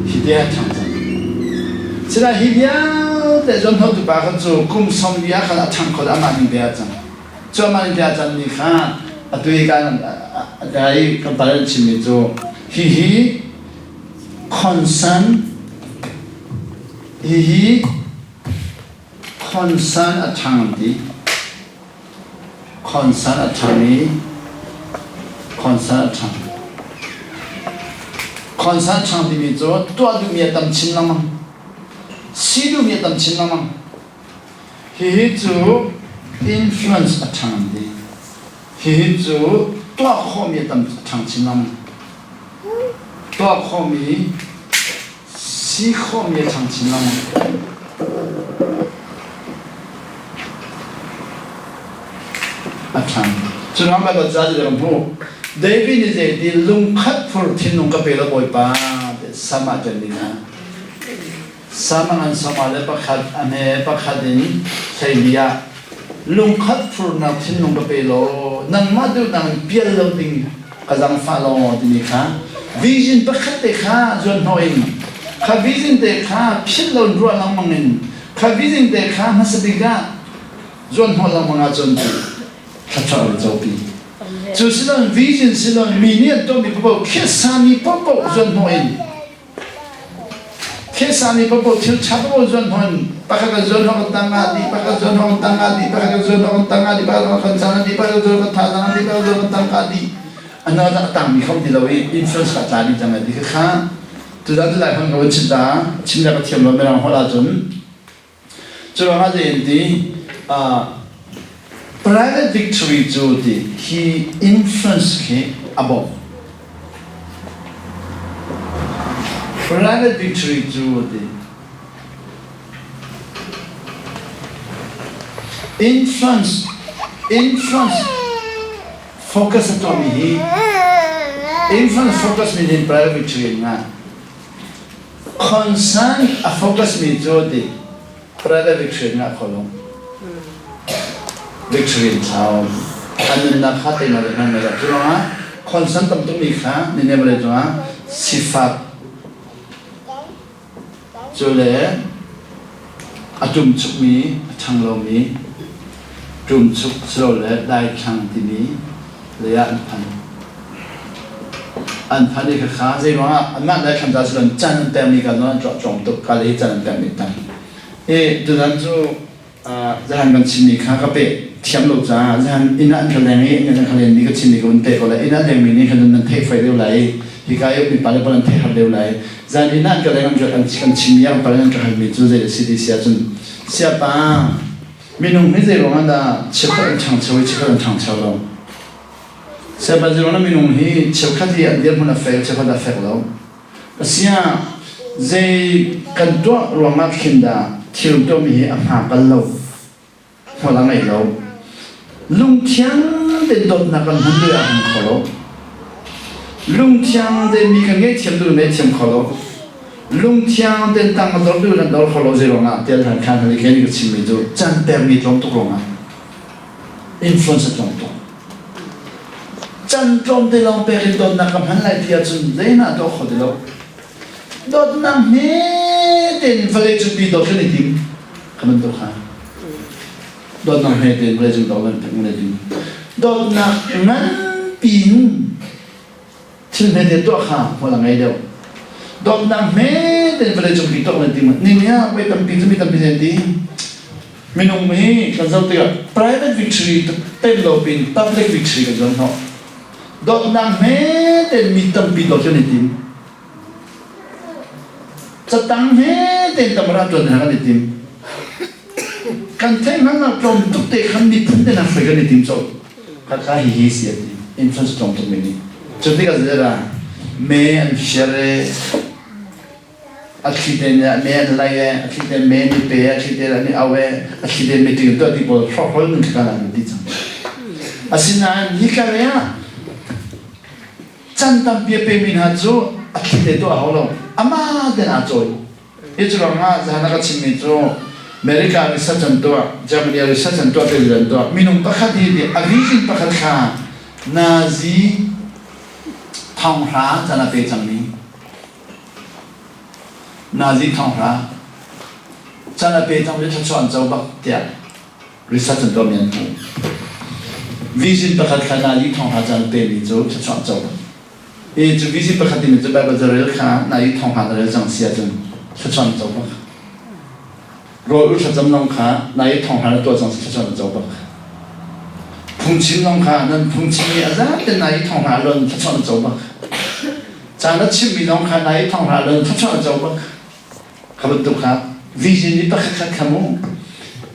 hi te a ṭhang cang. Sinain hi vialte zuanhnawhtu pa kha cu kum 40 ah khan a ṭhang kho amah ning te ah cang. Cu amah ning te ah can mi kha atu i kan i kan pa an chimmi cu hihi concern hihi concern a ṭhang ti. Concern a ṭhang i concern a ṭhang. Concern ṭhang timi cu tuah duhmi a tam chin lengmang. Si duhmi a tam chin lengmang. Hihi cu influence a ṭhang an ti. Hihi cu tuah khawhmi a tam a ṭhang chin lengmang. Tuah khawhmi Si khawhmi a ṭhang chin lengmang. A ṭhang. Cu ruang Baibal ca ti kan hmuh. David nih zeiti lungkhat phur thinlung ka pe lo Bawipa Sam ah ṭan ding ah. Sam a ngan sawma le pakhat a hme pakhat in hleili ah lungkhat phurnak thinlung ka pe law nangmah duhnak in pial lo ding ka zaangfah law timi kha vision pakhat te kha zuan hnawh in. Kha vision te kha philh lo in ruah lengmang in kha vision te kha hmasa bik ah zuan hnawh lengmang ahcun thluachuah an copi. Cu silon vision silon mi nih an tuahmi paoh khiasami paohpaoh zuan hnawh in Thilsami paohpaoh thil ṭha paohpaoh zuan hon pakhat kan zuan hon kan tang ah dih pakhat zuan hon kan tang ah dih pakhat kan zuan hon kan tang ah dih pakhat kan cang ah dih pakhat zuan kan thazaang ah dih pakhat zuan kan tang ah dih ana a tangmi kho ti lo i influence kha tla dih cang ti kha tuzan tu lai hon ka van chim ta chim le ka thiam lo mirang holh ahcun Cu ruangah zei an ti? Private victory cu ti hi influence khi a bawmh. Private victory cu ti influence influence focus a tuahmi hi influence focus mi nih private victory an ngah. Concern a focus mi cu ti private victory ngah kho lo. Victory in thlau. An nunnak kha teinak le hman lo. Cu ruangah concern tam tukmi kha nine vawlei cungah sifak cu le a ṭumchukmi, a ṭhang lomi, ṭumchuk silole daithlang timi lei ah an phan. An phan i khakha zeiruangah anmah daithlang ca silon can an pekmi ka zawn an tuah tlawm tuk ka le hi can an pekmi tam. I tuzan cu zahan kan chimmi kha ka peh thiam lo caah zahan inn ah an ka leng i inn ah an ka lenmi ka chimmi ka vun peh ko lai. Inn ah lengmi nih khan nan theih fai deuh lai i hika i mipa le pawl an theih har deuh lai. Zan inn ah an ka leng an kan chimmi ah pal an ka halmi cu zei a si ti si ahcun siapa minung hi zei ruangah dah chikkhat an ṭhangcho i chikkhat an ṭhangcho lo. Siapa zei ruangah minung hi cheukhat hi an dirhmun a fek cheukhat a fek lo. Asiah zei kan tuah ruangah khin dah thil tuahmi hi a hma kal lo, hmual a ngei lo. Lungthiang tein dawtnak kan hman duh ah hman kho lo. Lungthiang tein mi kan ngaihthiam duh ngaihthiam kho lo. Lungthiang tein tang kan dor duh kan dor kho lo zei ruangah tiah hlan khan kan i ka chimmi cu can pekmi tlawm tuk ruangah influence a tlawm tuk. Can tlawmte lawng pek in dawtnak ka hman lai ti ahcun zeihmah tuah kho ti lo. Dawtnak hme tein vawlei cungpi dawt kan i tim. Ka bantuk kha. Dawtnak hme tein vawlei cung dawt kan i tim. Dawtnak nganpi in thil hmete tuah kha hmual a ngei deuh. Dawtnak hmete in vawlei cung tuah kan ti ni ah voi tampi cu mi tampi nih an ti. Minung hi kan zoh tikah private victory tel lo pin public victory kan zuan hnawh. Dawtnak hmete in mi tampi dawt kan i tim. Catang hmete in tamara ṭuan hna kan i tim. Kan theihhngalhnak tlawm tuk te khan miphun te hna hruai kan i tim colh. Khakha hihi si a ti. Influence tlawm tuk mi nih. Cu tikah zeidah me an fiar i a thli te nih me an lai i a thli te me an i pe a thli te an i au i a thli te meeting an tuah ti pawl hrawkhrol nun kha an ti cang. Asinain hi ka ah can tampi a pemi hna cu a thli te tuah a hau lo. Amah ten aa cawi. Hi cu ruangah zahan a ka chimmi cu America research an tuah, Germany research an tuah te an tuah. Minung pakhat hi ti a vision pakhat kha Nazi thonghra can a pe cangmi Nazi thonghra can a pe cangmi thluachuah an co bak tiah research an tuahmi an hmuh. Vision pakhat kha Nazi thonghra can pemi cu thluachuah an co bak. I cu vision pakhat timi cu Bible carel kha na i thawngha na rel cang si ahcun thluachuah na co bak. Rawl ul thlacam zong kha na i thawngha na tuah cang si thluachuah na co bak. Phungchim zong kha nan phungchim i a zaten na i thawngha lon thluachuah na co bak. Ca na chimmi zong kha na i thawngha lon thluachuah na co bak. Kha bantuk kha vision i pakhat khat kha mu.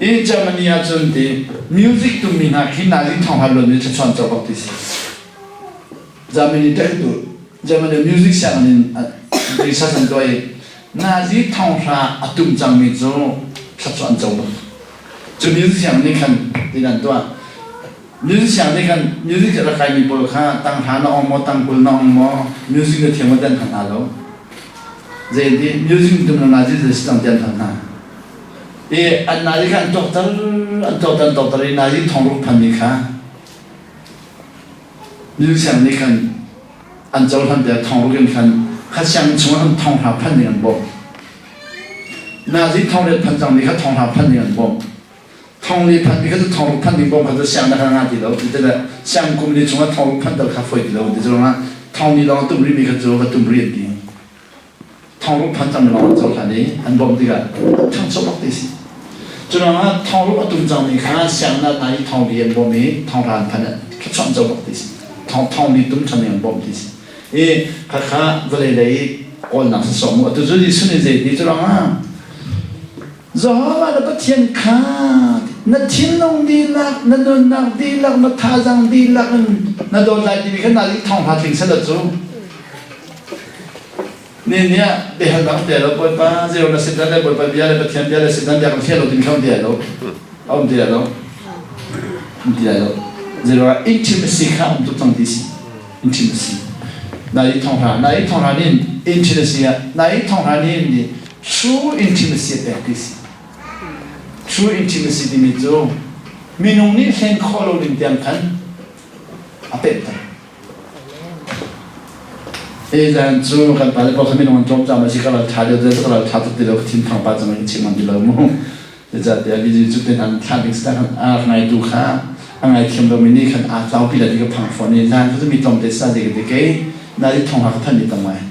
I Germany ahcun ti music tummi hna khi na i thawngha lon i thluachuah na co bak ti si. Germany tu Germany music sianginn in research an tuah i Nazi thonghra a tum cangmi cu thluachuah an co bak. Cu music sianginn nih khan tin an tuah. Music sianginn nih khan music a rak kaimi pawl kha tanghra na ong maw tangkul na ong maw music na thiam maw ti an hal hna lo. Zei ti music tum na Nazi zei si cang ti an hal hna. I an Nazi kha an tuakter an tuakter an tuakter i Nazi thongruk phanmi kha Nunsiang nih khan an cohlan tiah thongruk in khan kha sianginn chungah khan thonghra phanh ding an bawmh. Nazi thong phan cangmi kha thong hra phan ding an bawmh. Thong li phan mi kha cu thong ruk phan ding bawm kha cu siang na kha nga ti lo. Ti le siang kum li chungah thong ruk phan dal kha foi ti lo. Ti cu thong li lawng tum rih mi kha cu va tum rih an ti. Thong ruk phan cangmi lawng an cohlan i an bawmh tikah ṭhangcho bak ti si. Cu ruangah thong ruk a tum cangmi kha siang na hna i thong li an bawmh i thong hra an phan thluachuah an co bak ti si. Thong thong li tum ṭhan an bawmh ti si. I khakha vawlei lei kawlnak si sawh mu. Atu cu Jesuh nih zei ti cu ruangah Jehovah na Pathian kha na thinlung dihlak, na nunnak dihlak, na thazaang dihlak in na dawt lai timi kha na thong hla tling sela cu. Ni ni ah biahalnak te lo Bawipa zero na Satan le Bawipa bia le Pathian bia le Satan bia kan fial lo timi kha um ti lai lo. A um ti lai lo. Um ti lai lo. Zero ah intimacy kha um tuk cang ti si. Intimacy. Na i thong hra, na i thong hra nin intimacy ah, na i thong hra nin nih true intimacy a pek ti si. True intimacy timi cu minung nih hlen khawh lo ding tiang khan a pehter. Hi zan cu kan pale pawl kha minung an tlawm caah si ka ral ṭha deuh deuh ka ral ṭha tuk ti lo ka thin thang pa cang in chim ngam ti lo mu. Zeicahtiah Jesuh cu ten an thlah ding si khan a ngaitu kha a ngaithiam lomi nih khan aa tlaupi lai ti ka phang fawn i zan cu mi tlawmte sa ti ka ti kei na i thong ha ka phan mi tam ngai.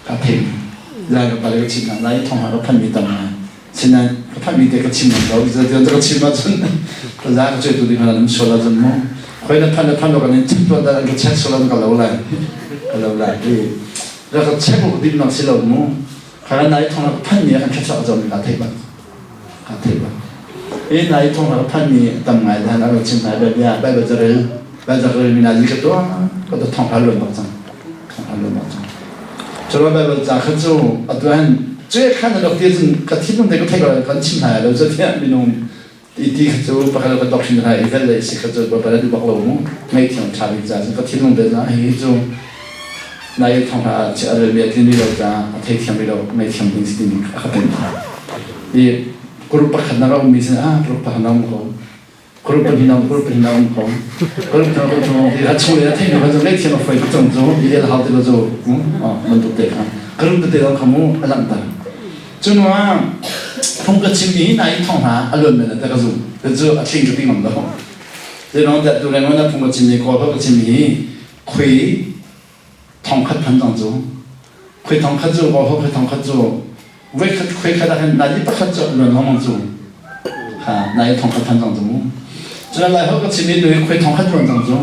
Ka theih. Zan ka pale ka chim hna lai thong ha ka phan mi tam ngai. Sinain ka phanmi te ka chim ngam lo. Zeitiang ka chim ahcun ka za ka cuai tu ding hna nam sual ahcun mu. Khoi na phan na phan lo kan in check tuan dan ka check sual an ka lo lai. Ka lo lai. Ra ka check ko dim nak si lo mu. Kha nai thong ka phan mi kan thla zong ka thei bak. Ka thei bak. E nai thong ka phan mi tam ngai dan a chim nai bia Bible carel Bible carel mi na li ka to ka to thong ha luan bak cang. Thong ha luan bak cang. Cun Baibal ca kha cu atu ahhin cuek khan an rak ti ahcun ka thinlung te ka theih ko kan chim hna lo cu tiah minung ti ti kha cu pakhat ka doctrine hna i vel le si kha cu Baibal an bak lo mu ngaihthiam ṭha bik ca cun ka thinlung te na hi cu nai thong hna a rel mi a tlin rih lo ca a theithiam rih lo ngaihthiam ding si timi a ka pen i group pakhat na ra ummi sin ah group pakhat na um ko Group pahnih um group pahnih um ko. Group thong group thong ti a chung le a theih no kan ngei thiam a foi tuk cang cu i el hau ti lo cu bantuk te kha group tete dong kha mu a langhter. Cu ah phung ka chim i na i thong hna a luan men te ka zum. Cu a thling ka ti ngam lo. Zeilong tiah tu reng na phung ka chim i kawl ka chim i khui thongkhat phan cang cu khui thongkhat cu kaw khui thongkhat cu voikhat khui khat ah khan nai pakhat cu luan lengmang cu ha nai thongkhat phan cang cu mu cun lai ho ka chim i nui khui thongkhat luan cang cu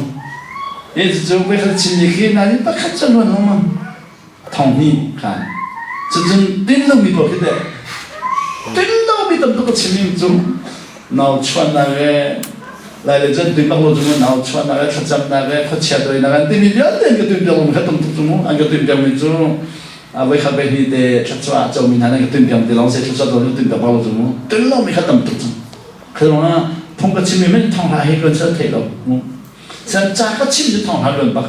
e cu voikhat chim ni khi nai pakhat cu luan lengmang thong hnih kha cucun tin lomi pawl khi teh tin lomi tam tuk ka chim mi cu nau chuahnak le lai le cun tuin bak lo cu nau chuahnak le thlacamnak le khuachia doinak an timi vialte an ka tuin piak lomi kha tam tuk cu mu an ka tuin piak mi cu a voi khat voi hnih te thluachuah a comi hna nan ka tuin piak ti lawng se thluachuah to tuin piak bak lo cu mu tuin lomi kha tam tuk cu kha ah phung ka chimmi men thong hla hi kan sal thei lo mu san ca ka chim cu thong hla luan bak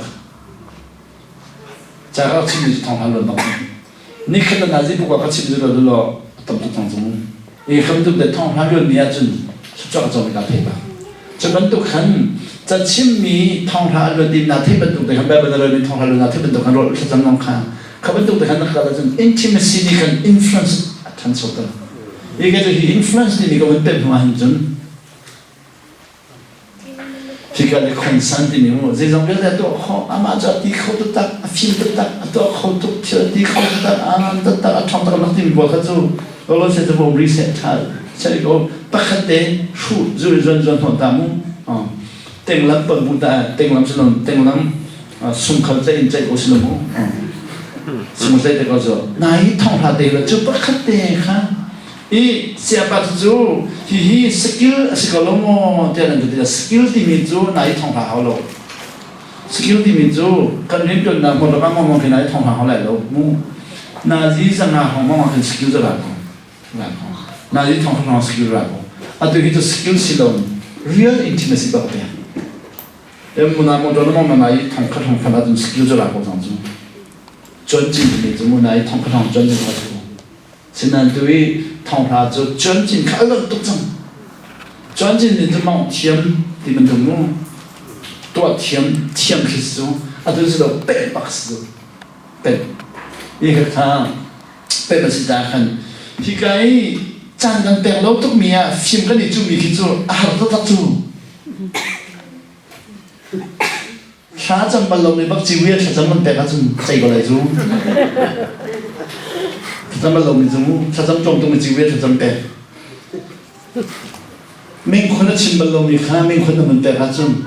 ca ka chimmi cu thong hla luan bak Nikhat na nazi buk ah ka chim zu lo lo a tam tuk cang cu. I kham tuk le thong hla luan mi ahcun chuak cawm ka thei ba. Cu bantuk khan ca chimmi thong hla luan din na thei bantuk te khan Bible na rel mi thong hla luan na thei bantuk khan rawl thlacam long kha kha bantuk te khan na kal ahcun intimacy nih khan influence a ṭhanchoter. Hi ka cu hi influence timi ka vun pemh hnu ahhin cun Hika le khonsan timi mu zeizong vialte a tuah khawh amah cu a ti kho taktak a fim taktak a tuah kho tuk thil a ti kho taktak a ngan taktak a ṭhawng taktak timi pawl kha cu lolo se cu ri seh ṭha seh ko pakhat te hru zui zuan zuan hnawh ta mu tenglam pon bu ta tenglam silom tenglam sungkhal ceih in ceih ko silom mu sung ceih te ko cu nai thong hla te cu pakhat te kha I siapa cu hihi skill a si ko lo maw tiah nan ka ti. Skill timi cu na i thong hlah hau lo. Skill timi cu kan rianṭuannak hmun ram ah mong khi na i thong hlah hau lai lo mu. Na zi zanga hong mong ah khin skill cu ra ko. Ra ko. Na zi thong hong skill ra ko. Atu hi cu skill si lo real intimacy bak pek. Em muna mo don mong na i thong khat hong khat ahcun skill cu ra ko cang cu. Chuan cin timi cu mu na i thong khat hong chuan cin kha cu. Sinain tu i thonghla cu cuancin kha a lonh tuk cang. Cuancin nih cun mawngh thiam ti bantuk mu tuah thiam thiam khi si cu atu si lo peh bak si cu peh. Hi kha kha peh a si caah khan. Hika i caan kan pek lo tukmi ah fim kan i cuhmi khi cu a har taktak cu. Thla cam bal lomi bak ciwi ah thlacam kan pek ahcun cei ko lai cu. Thlacam bal lomi cu thlacam tlawm tukmi ciwi ah thlacam pek. Mingkhun a chim bal lomi kha mingkhun na mun pek ahcun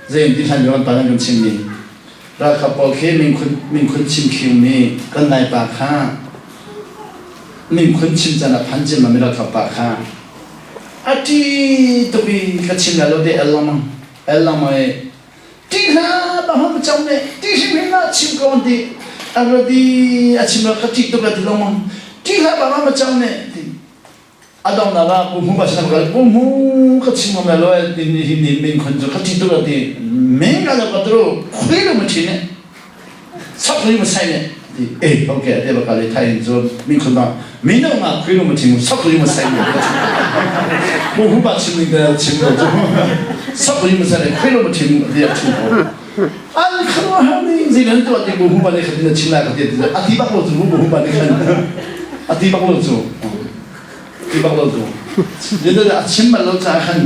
zei an ti hlan lio kan pa kan chimmi ralkap pawl khi mingkhun mingkhun chim khiumi kan laipa kha mingkhun chim can ah phan cim mi ralkap pa kha a ṭi tuk i ka chim lai lo te el lengmang el lengmang i ṭi hlah ba hom cang ne ṭi hrim hrim ah chim ko an ti a radi a chim ka ṭi tuk la ti lengmang ṭi hlah ba hom cang ne ti a donghnak ah pu hmu ka sinah kal pu hmu ka chim ngam lai lo ti ni hi ni min khon cu ka ṭi tuk a ti meng ka lo ka tru khui lo ma ṭhi ne sak li ma sai ne ti eh okay ate ba ka le thai in cu min khon ba mi no nga khui lo ma ṭhi sak li ma sai ne pu hmu ba chim ning ka chim lo cu sak li ma sai ne khui lo ma ṭhi ti a chim ko an kharuahar ning zei nan tuah ti bu hu ba ne khan na chim lai ka ti a ti bak lo cu bu hu ba ne khan a ti bak lo cu ti bak lo cu zeicahtiah a chim bal lo caah khan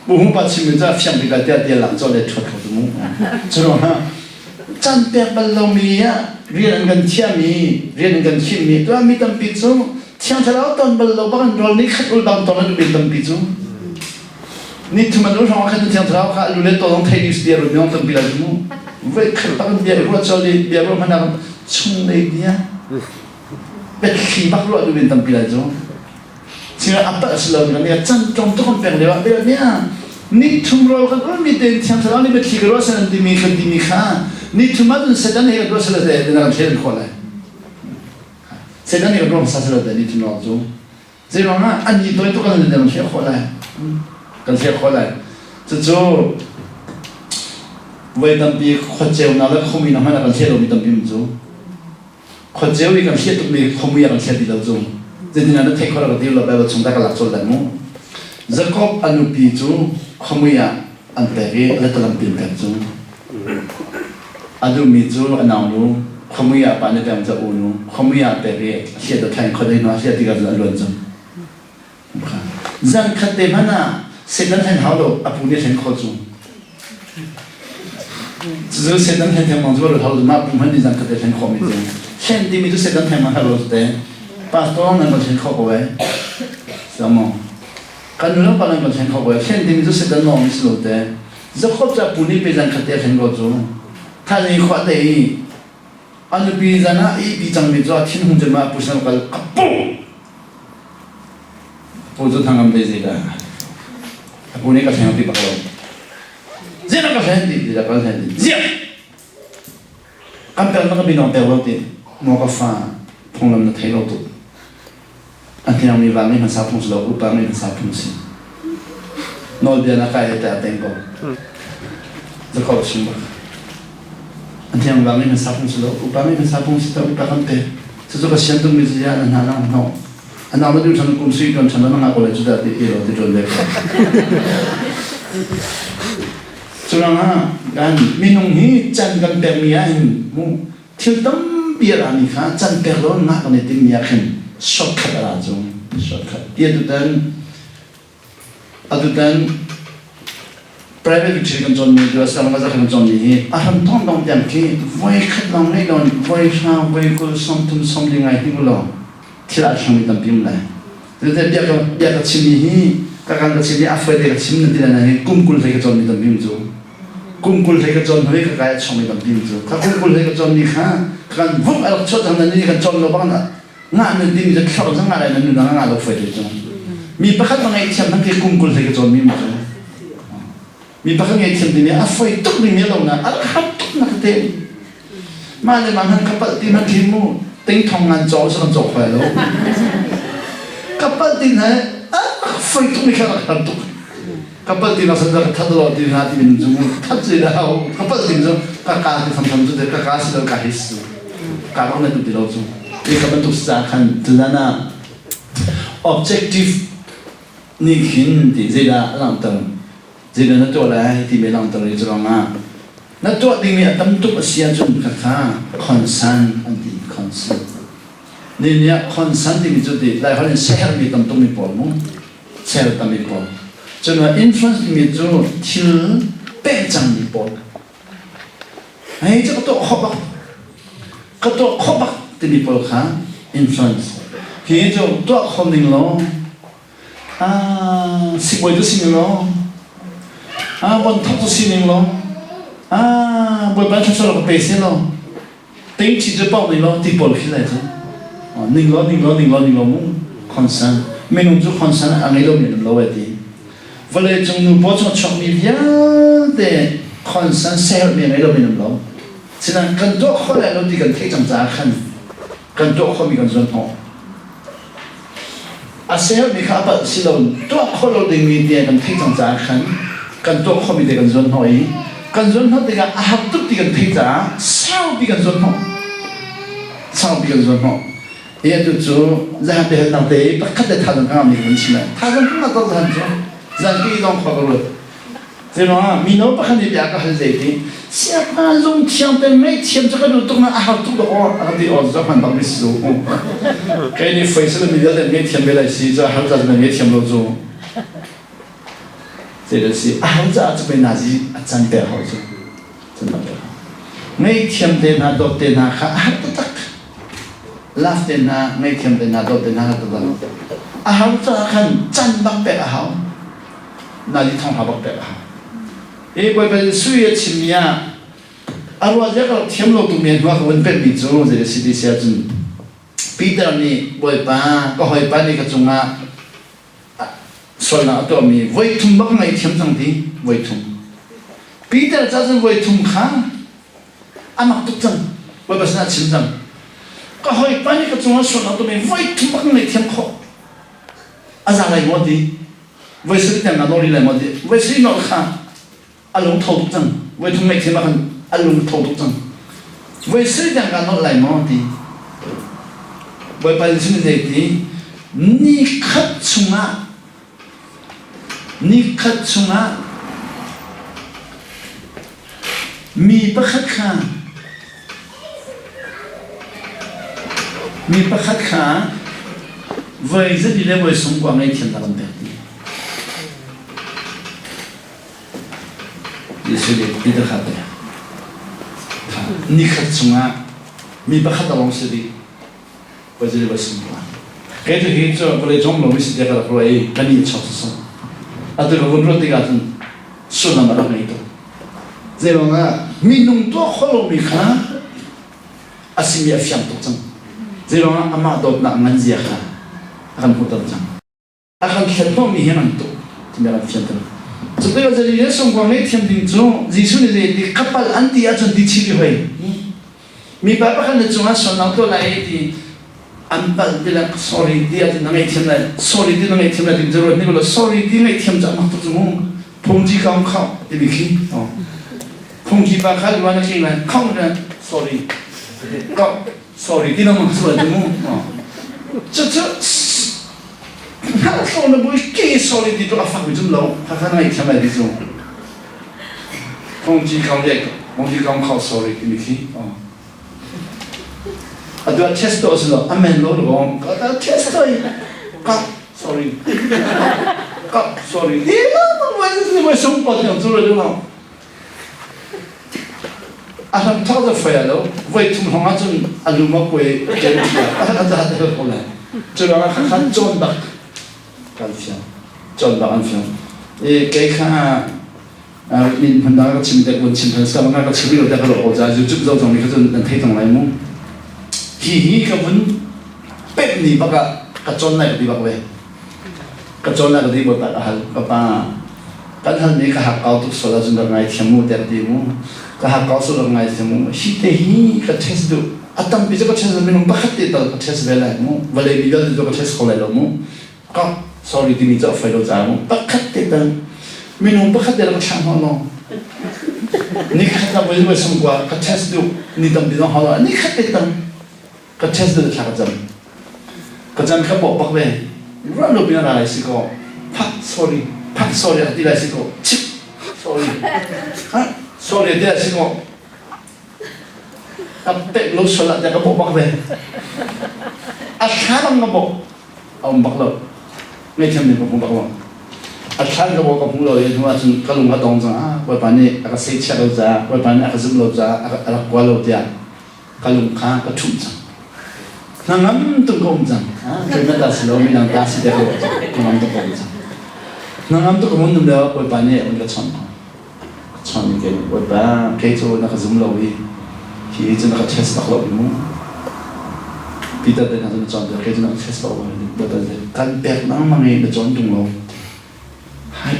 bu hu pa chim mi ca fiang bik tiah tiah lang caw le thuat kho tu mu cu ha can pek bal lomi ah rian an kan thiami rian an kan khimmi tuah mi tampi cu thiang thlarau ton bal lo bak an rawl ni khat ul bang ton an tampi cu Ni thum an hrawng khan thiang thlarau kha lu le tawlong thei ni bia run yong tampi lai mu. Voi khat tak bia ruah chol i bia ruah hmana chung lei bia. Biathli bak ruah du in tampi lai cu. Sina apa silo ni kan chan tong tuk kan peng lewa bia nia. Ni thum rol kan ul mi ten thiang thlarau ni biathli ka ruah san ti mi kan ti mi kha ni thum ah dun setan he kan ruah sala te na kan thlen khawh lai. Setan he kan ruah sa sala te ni thum rol cu. Zeiruangah an i tawi tuk an kan hliah khawh lai. Kan hliah khawh lai. Cucu voi tampi khuaceunak le khuami hna hmanh ah kan hliah lomi tampi um cu. Khuaceu i kan hliah tukmi khuamui ah kan hliah ti lo cu. Zeitin ah na theih khawh ka ti lo Bible chung ta ka lak colh lai mu. Jacob a nupi cu khuamui ah an pek i a letalampi an pek cu. A duhmi cu a naunu khuamui ah pa nih peng ca unu khuamui ah pek i a hliah dot thain khuadei hnu a hliah tikah cun a luan cang. Zan khat te hmanh ah Satan hlen hau lo a pu nih hlen khawh cu. Cucu Satan hlen thengmang cu hau mah pu hmanh nih zan khat te hlen khawh mi cu. Hlen timi cu Satan thengmang hau lo te. Pastor nan kan hlen khawh ko eh. Samo. Kan nu le pa nan kan hlen khawh ko eh. Hlen timi cu Satan lawng mi si lo te. Jakob cu pu nih pe zan khat te a hlen ko cu. Thaizing i khua te i a nupi zan ah ihpi cangmi cu a thinhung cun ma pu sin kal a pu pu cu thangam dei zei dah a pu nih ka hleng ti bak lo ziah ka hlen ti ti ka hlen ti ziah kan pel na ka binong tel lo ti maw ka fa phunglam na thei lo tuk A hniangmi va nih hmasa phung si lo, upa nih hmasa phung si. Nawlbia na kai te a teng ko. Jakob chim bak. A hniang va nih hmasa phung si lo, upa nih hmasa phung si ta upa kan pe. Cucu ka sian tuk mi cu ya na hna nang hno. A nang na du than kum sui tuan than na nga ko le cu da ti ti lo ti tuan ve ko. Curangah kan minung hi chan kan pek mi ah hin mu Thil tampi a rami kha can pek lo in ngah kan i timmi ah khin shortcut a ra cung. Shortcut. Ti atutan atutan private victory kan cawnmi tu asam ka kan cawnmi hi a hram thong dong tiang khi voi khat lawng ngei lon voi hra voi kul 30 sawm li ngai hi lo thil a thlangmi tampi um lai. Tute bia ka bia ka chimmi hi ka kan ka chimmi a foi te ka chim na ti lai hi kum 20 hlei ka cawnmi tampi um cu. Kum 20 hlei ka cawn hnu i ka kai a chawngmi tampi um cu. Kha kum 20 hlei ka cawnmi kha kan vuk a rak chuah cang nan ni kan cawn lo bang ngah nan timi cu thlor zong ngah lai nan nun ah ngah lo foi te cu. Mi pakhat ma ngaihthiam hmanh khi kum 20 hlei ka cawnmi mu cu. Mi pakhat ngaihthiam timi a foi tuk ding mi a lo na a rak har tuk na ka te. Mah le mah hman ka palh ti hmanh khi mu ting thong ngan caw sa kan caw khoi lo. Ka palh ti hna a rak foi tuk mi kha rak har tuk. Ka palh ti na san ka that lo ti hna ti min cu mu that si da hau. Ka palh ti cu ka ka ti tham tham cu te ka ka si lo ka his cu. Ka bang na tu ti lo cu. Ti ka bantuk sa khan tuzan ah objective nih khin ti zeidah a langhter zeidah na tuah lai timi langhter i curuangah na tuah dingmi a tam tuk a si ahcun khakha concern an ti concern. Ni ni ah concern timi cu ti lai holh in sehermi tam tukmi pawl mu sel tammi pawl. Cun influence timi cu thil peh cangmi pawl. Hei cu ka tuah khawh bak ka tuah khawh bak timi pawl kha influence. Hi cu tuah kho ning law ah sibawi tu si ning law ah bon thok tu si ning law ah bawipa thluachuah ka pe se law Tingchi cu pauh ning law ti pawl khi lai cu. Ning law ning law ning law ning law mu concern. Minung cu concern a ngei lomi an um lo ai ti. Vawlei cung nu paw chung chuakmi vialte concern seherhmi a ngei lomi an um lo. Sinain kan tuah khawh lai lo ti kan theih cang caah khan kan tuah khawhmi kan zuan hnawh. A sermi kha a palh si lo tuah khawh lo dingmi tiah kan theih cang caah khan kan tuah khawhmi te kan zuan hnawh i kan zuan hnawh tikah a har tuk ti kan theih caah saupi kan zuan hnawh saupi kan zuan hnawh i atu cu zahan te dang te pakhat le thazang ka ngam kan chim lai thazang ka ngah tuk zahan cu zan ke dong khua ka ruat Zeiruangah mino pakhat nih bia ka hal zei ti siapa lungthiang te ngaihthiam cu ka duh tuk na a har tuk dawk aw a ka ti aw zoh hman bak mi si cu kei nih foi sila mi vialte ngaihthiam ve lai si cu a har ca cu ngaihthiam lo cu zei dah si a har caah cu pei nazi a can pek hau cu can bak pek hau ngaihthiam te hna dawt te hna kha a har taktak love te hna ngaihthiam te hna dawt te hna kha taktak a har caah khan can bak pek a hau na li thong ha bak pek a hau. Hi Bawipa Jesuh i a chimmi ah a ruah zia ka rak thiam lo tu mi hnu ah ka vun pemmi cu zei a si ti si ahcun Peter nih Bawipa ka hawipa nih ka cungah sualnak a tuahmi voi thum bak ngaihthiam cang ti voi thum Peter ca cun voi thum kha a mak tuk cang Bawipa sinah chim cang ka hawipa nih ka cungah sualnak tuahmi voi thum bak ngaihthiam khawh a za lai maw ti voi sarih tiang na nawl lai maw ti voi sarih nawl kha a lung tho tuk cang voi thum ngaihthiam ah khan a lung tho tuk cang voi sarih tiang ka nawl lai maw ti Bawipa Jesuh nih zei ti ni khat chungah ni khat chungah Mi pakhat kha mi pakhat kha voi zali le voi sungkua ngaihthiamnak an pek ti. Jesuh nih Peter kha pek. Nikhat chungah mi pakhat a lawng si rih. Voi zali voi sungkua. Kei tu hi cu vawlei cung lomi si tiah ka rak ruah i ka ni a chuak sawsawh. Atu ka vun ruat tikah cun sullam a rak ngei tuk. Zeiruangah minung tuah khawh lomi kha a simi a fiang tuk cang. Zeiruangah amah dawtnak ngan zia kha a kan hmuhter cang. A kan thlenhnawhmi hi an tuk timi a kan fianter. Cu tikah zei le sungkuang ngei thiam ding cu Jesuh nih zei ti kapal an ti ahcun ti chih ti hoi. Mipa pakhat na cungah sualnak tuah lai ti an palh ti le sorry ti ahcun na ngaihthiam lai sorry ti na ngaihthiam lai ti cu ruat ni sorry ti ngaihthiam cu a mak tuk cu mu phungki ka um khau timi khi phungki pa kha luan a tling lai khau na sorry kau sorry ti na mang sual cu mu cu cu hngalh na bui ke sorry ti tu a fak mi cum lo kha kha na ngaihthiam lai ti cu phungki kau le phungki kau khau sorry timi khi Atu ah test tuah si lo, amen lo lawng. Ka test tuah i ka sorry. Ka sorry. Ti ni mai sung pa tiang cu lo lo. A hlam thak za fai lo, voi thum hong ah cun a lum a kuai ken a za te ko lai. Cu ruang ah kha cawn bak kan fiang. Cawn bak an fiang. E kei kha min hman dang ka chim dek vun chim than sa nga ka chim lo dek lo ko ja YouTube zo zong mi kha cun nan thei tong lai mu hi hi ka vun pet ni baka ka chon lai ka ti bak ve ka chon lai ka ti bo ta ka hal ka pa kan hal mi ka hak kau tuk sola cun ka ngai thiam mu ter ti mu ka hak kau sola ngai thiam mu hi te hi ka test du a tampi cu ka test minung pakhat te tal ka test ve lai mu vale mi vialte cu ka test kho lai lo mu ka sorry timi cu a foi lo caah mu pakhat te tal minung pakhat te ka thlang hna lo ni khat na voi voi sung kwa ka test duh ni tampi zong hau ni khat te tal ka test duh thla ka cam ka cam kha bok bak ve ruah lo pin ra lai si ko phak sorry phak sorry a ti lai si ko chip sorry ha sorry ti lai si ko ka pek lo sual ah ka bok bak ve. A thla bang ka bawk a um bak lo. Ngaihthiam nih ka hmu bak lo. A thlan ka bawk ka hmu lo i hnu ahcun ka lung a dong cang. Ah, Bawipa nih a ka seichiah lo caah, Bawipa nih a ka zumh lo caah a rak kua lo tiah ka lung kha ka ṭhumh cang. Hnangam tuk ka um cang. Keimah ta si lo, midang ta si te ko hnangam tuk ka um cang. Hnangam tuk ka um lio Bawipa nih a ka chawnh. Ka chawnh i kei Bawipa kei cu na ka zum lo i hi cu na ka test bak lo i mu. Peter te hna cu na cawn piak kei cu na ka test bak lo. Bawipa kan pek lengmang i na cawn ṭung lo. Hai,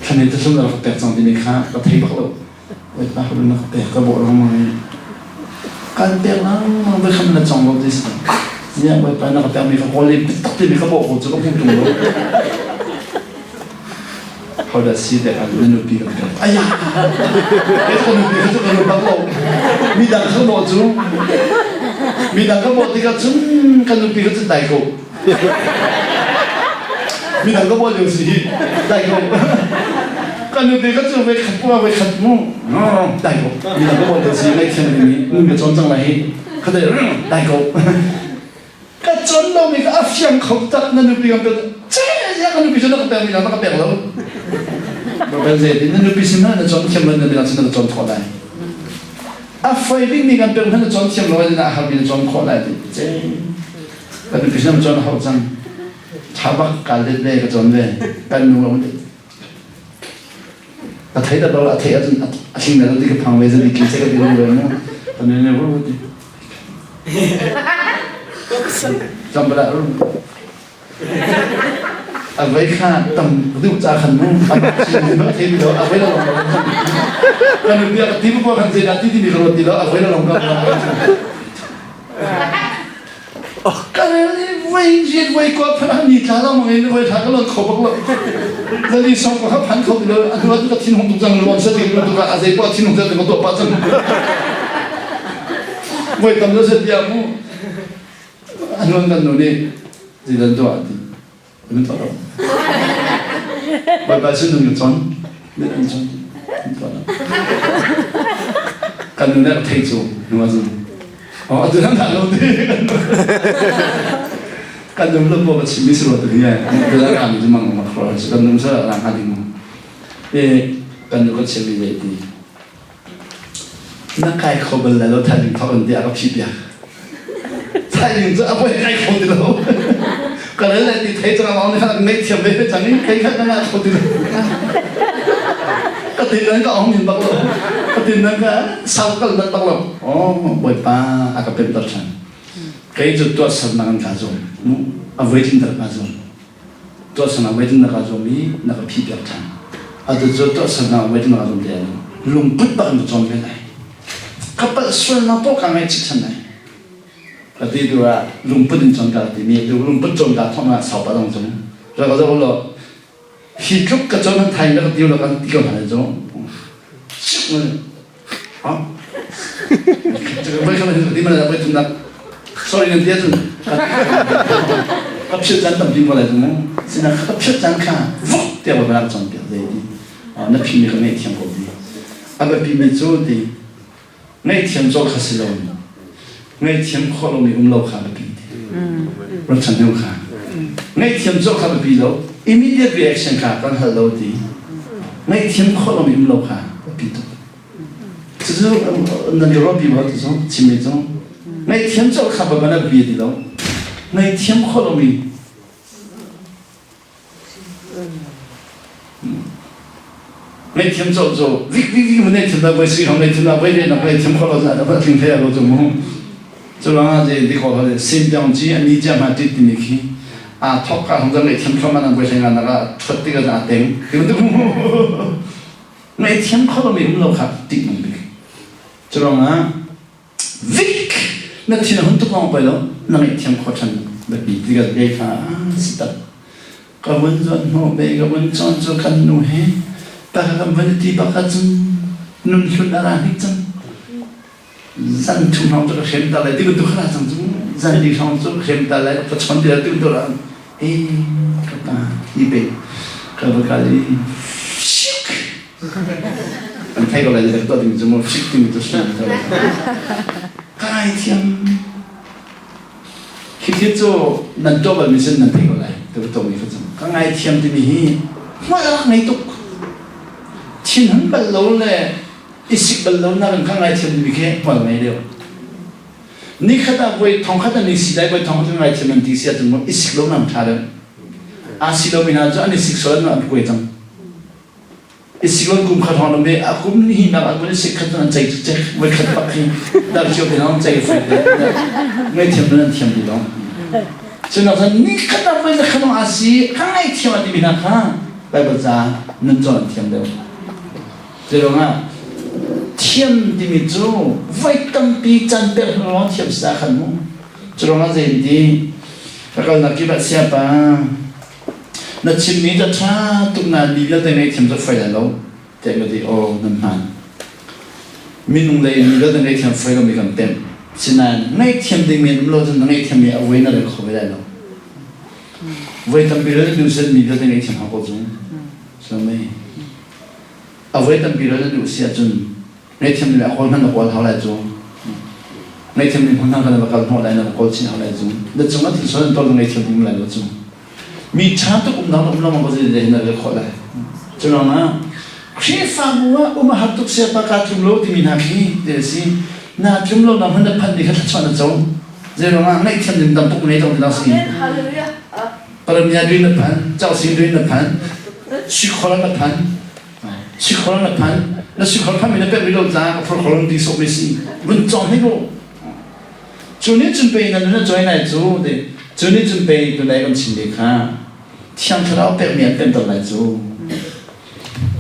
thlan in tlum na rak pek cang timi kha ka thei bak lo. Bawipa ka na ka pek ka bawh lengmang i kan pek lengmang ve khan na cong lo ti si. Ziah Bawipa na ka pekmi ka kawl i biatak timi ka bawh ko cu ka hmu ṭung lo. How does see that na nupi ka pek? Aya! Ka nupi kha cu ka nu bak lo. Midang ka bawh cu midang ka bawh tikah cun ka nupi kha cu dai ko. Midang ka bawh lio si hi dai ko. Ka nupi ka cu voi khat pua voi khat mu dai ko. Midang ka bawh lio si ngaihthiam ding i nun ka cawn cang lai hi. Ka dai dai ko. Ka cawn lomi ka a fiang kho tak na nupi kan pek. Che ya ka nupi cu na ka pek mi na ka pek lo. Babel zei na nupi sin na cawn thiam lo na midang sin na cawn khawh lai. A foi dingmi kan pek hmanh na cawn thiam lo na har mi na cawn khawh lai ti. Che kan nupi sin cawn hau cang thabak kal det ve ka cawn ve kan nu a a thei da a thei ahcun a thling na ti ka phang ve zan ki se ka ti ve mu kan ne ru ti Zambala ru a vei kha tam duh ca khan mu a thei mi lo a vei lo kan nu bia ka ti mu kan zei dah ti ti mi ka ruat ti lo a vei lo ka Kan voi rian voi kwa phan ni tla lo mang in voi tha ka lon kho bak lo. Zali song ko kha phan kho ti lo a hnu ka thin hung tuk cang lon sa ti tu ka a zei po thin hung sa ti ko to pa cang. Voi tam lo se tia mu. A hnu kan nu nih zidan to ati. Kan tuah lo. Bawipa sin nun ka cawn. Nan an cawn. Kan tuah lo. Kan nu nih thei cu nu a zum. Oh, atu nan dah lo ti. Kan num lo po ka chim mi si lo tu hi. Tu la ka mi mang ma khro. Kan num sa la ka ding. E kan nu ka chim mi zei ti. Na kai kho bal lai lo thaizing thawk in tiah a ka phih piak. Thaizing cu a voi kai kho ti lo. Ka rel lai ti thei cang amang nih khan ngaihthiam ve cang i kei khan ka ngah kho ti lo. Ka tin nan ka ong in bak lo. Ka tin nan ka sau kal nan bak lo. Oh, Bawipa a ka pemter ṭhan. Kei cu tuahsernak an ka zuam. A voi tlinter ka zuam. Tuahsernak voitin na kaa zuam i na ka phih piak ṭhan. Atu cu tuahsernak voitin na kaa zuam ti lai lo. Lungput bak in ka cawn ve lai. Ka palh sualnak paoh kaa ngaihchih ṭhan lai. Ka ti tu ah lungput in cawn ka timi tu lungput cawn kaa thawk ah sau pah dong cung. Ra ka zoh law hi tluk ka cawn han thai na ka ti lo kan ti ko hna lai cu. Sorry nan ti ahcun ka philh caan tampi ko lai cu mu. Sinain ka philh caan kha vuk tiah va rak cawnpiak zei ti. Na philhmi ka ngaihthiam ko ti. A biapimi cu ti ngaihthiam cawk kha si lo ngaihthiam khawh lomi um lo kha biapi ti. Ruatchan deuh kha. Ngaihthiam cawk kha biapi lo. Immediate reaction kha kan hal lo ti. Ngaihthiam khawh lomi um lo kha biapi tuk. Cucu nan ka ruahpi maw ti cu chimmi cu ngaihthiam colh kha ba na biapi ti lo ngaihthiam khawh lomi ngaihthiam colh cu vik vik vik mun ngaihthiam da voi sui hong ngaihthiam da voi le nak ngaihthiam khawh lo na va tling hlei lo cu mu cu ruangah je ti khawh lo sim tiang chi ani chia ma tit timi khi a thok ka hong ngaihthiam thluahmah nang voi hlei nga nak ah thuat tik ah teng ti bantuk mu Ngaihthiam kho lomi um lo kha ṭihnung bik. Curuangah vik na thin a hun tuk lawng pei lo na ngaihthiam kho ṭhan biapi ti ka kei kha si tak. Ka vun zuan hnawh ve ka vun cawn cu kan nu he ta ka kan vun i ti bak ahcun nun hlun a ra hnik cang. Zan thum hrawng cu ka hrem ta lai ti bantuk kha ra cang cu zan li hrawng cu ka hrem ta lai ka chawn ti lai ti bantuk ra e ka pa ti pe ka va kal i shik an thei ko lai ka tuah ding cu mu shik timi cu shik kai thiam. Khi thil cu nan tuah balmi sin nan thei ko lai. Ka tuahmi kha cu ka ngaithiam timi hi hmual ngei tuk. Thinhun bal lo le i sik bal lo nak in ka ngaithiam timi khi hmual ngei deuh. Nikhat ah voi thongkhat an i si lai, voi thongkhat kan ngaithiam an ti si ahcun maw i sik lo nak ṭha deuh. Aa si lomi hna cu an i sik sual an kuai cang. I sik lo kum khat hrawng lam a kum ni nak an vun i sik khat an cei cek voi khat bak khi dar cio te hong cei fai te ngaithiam nan an thiam ti lo. Cunak cun ni khat ah voi zakhat hong aa si ka ngaithiam a timi hna kha Bible ca nun cawn an thiam deuh. Zeiruangah thiam timi cu voi tampi can pek hnu lawng thiam si ah khan mu. Curuangah zei an ti ka kalnak kip ah siapa na chimmi ta ṭha tuk nain mi vialte ngaihthiam cu fai lai lo tiah ka ti aw nan hmaan. Minung lei mi vialte ngaihthiam fai lomi kan pemh. Sinain ngaihthiam dingmi an um lo cun na ngaihthiam i a voi na rel kho ve lai lo. Voi tampi rel duh sen mi vialte ngaihthiam hau ko cu. So mei a voi tampi rel na duh si ahcun ngaihthiam ding a kawl hmanh na kawl hau lai cu ngaihthiam ding hmun hna kha na va kal hnawh lai na va kawl chin hau lai cu na cungah thil sual an tuah na ngaihthiam ding lai lo cu mi ṭha tuk umnak na um lengmang ko zei na rel khawh lai cu ruangah Khrihfabu ah um a har tuk siapa kaa tlum lo timi hna khi ti a si na tlum lo na hmun na phanh ni kha thluachuah na co zei ruangah ngaihthiam ding tam tuk ngei tong ti si Paramia duin na phan, Chausi duin na phan, Sikhor na phan, Sikhor na phan, na sikhor phan mi na pek mi lo tla ka phor khor ti sok mi si vun cong hi ko. Cu nih cun pe na nun a join lai cu ti cu nih cun pe tu nai kan chim mi kha Thiang Thlarau pek mi an pemter lai cu.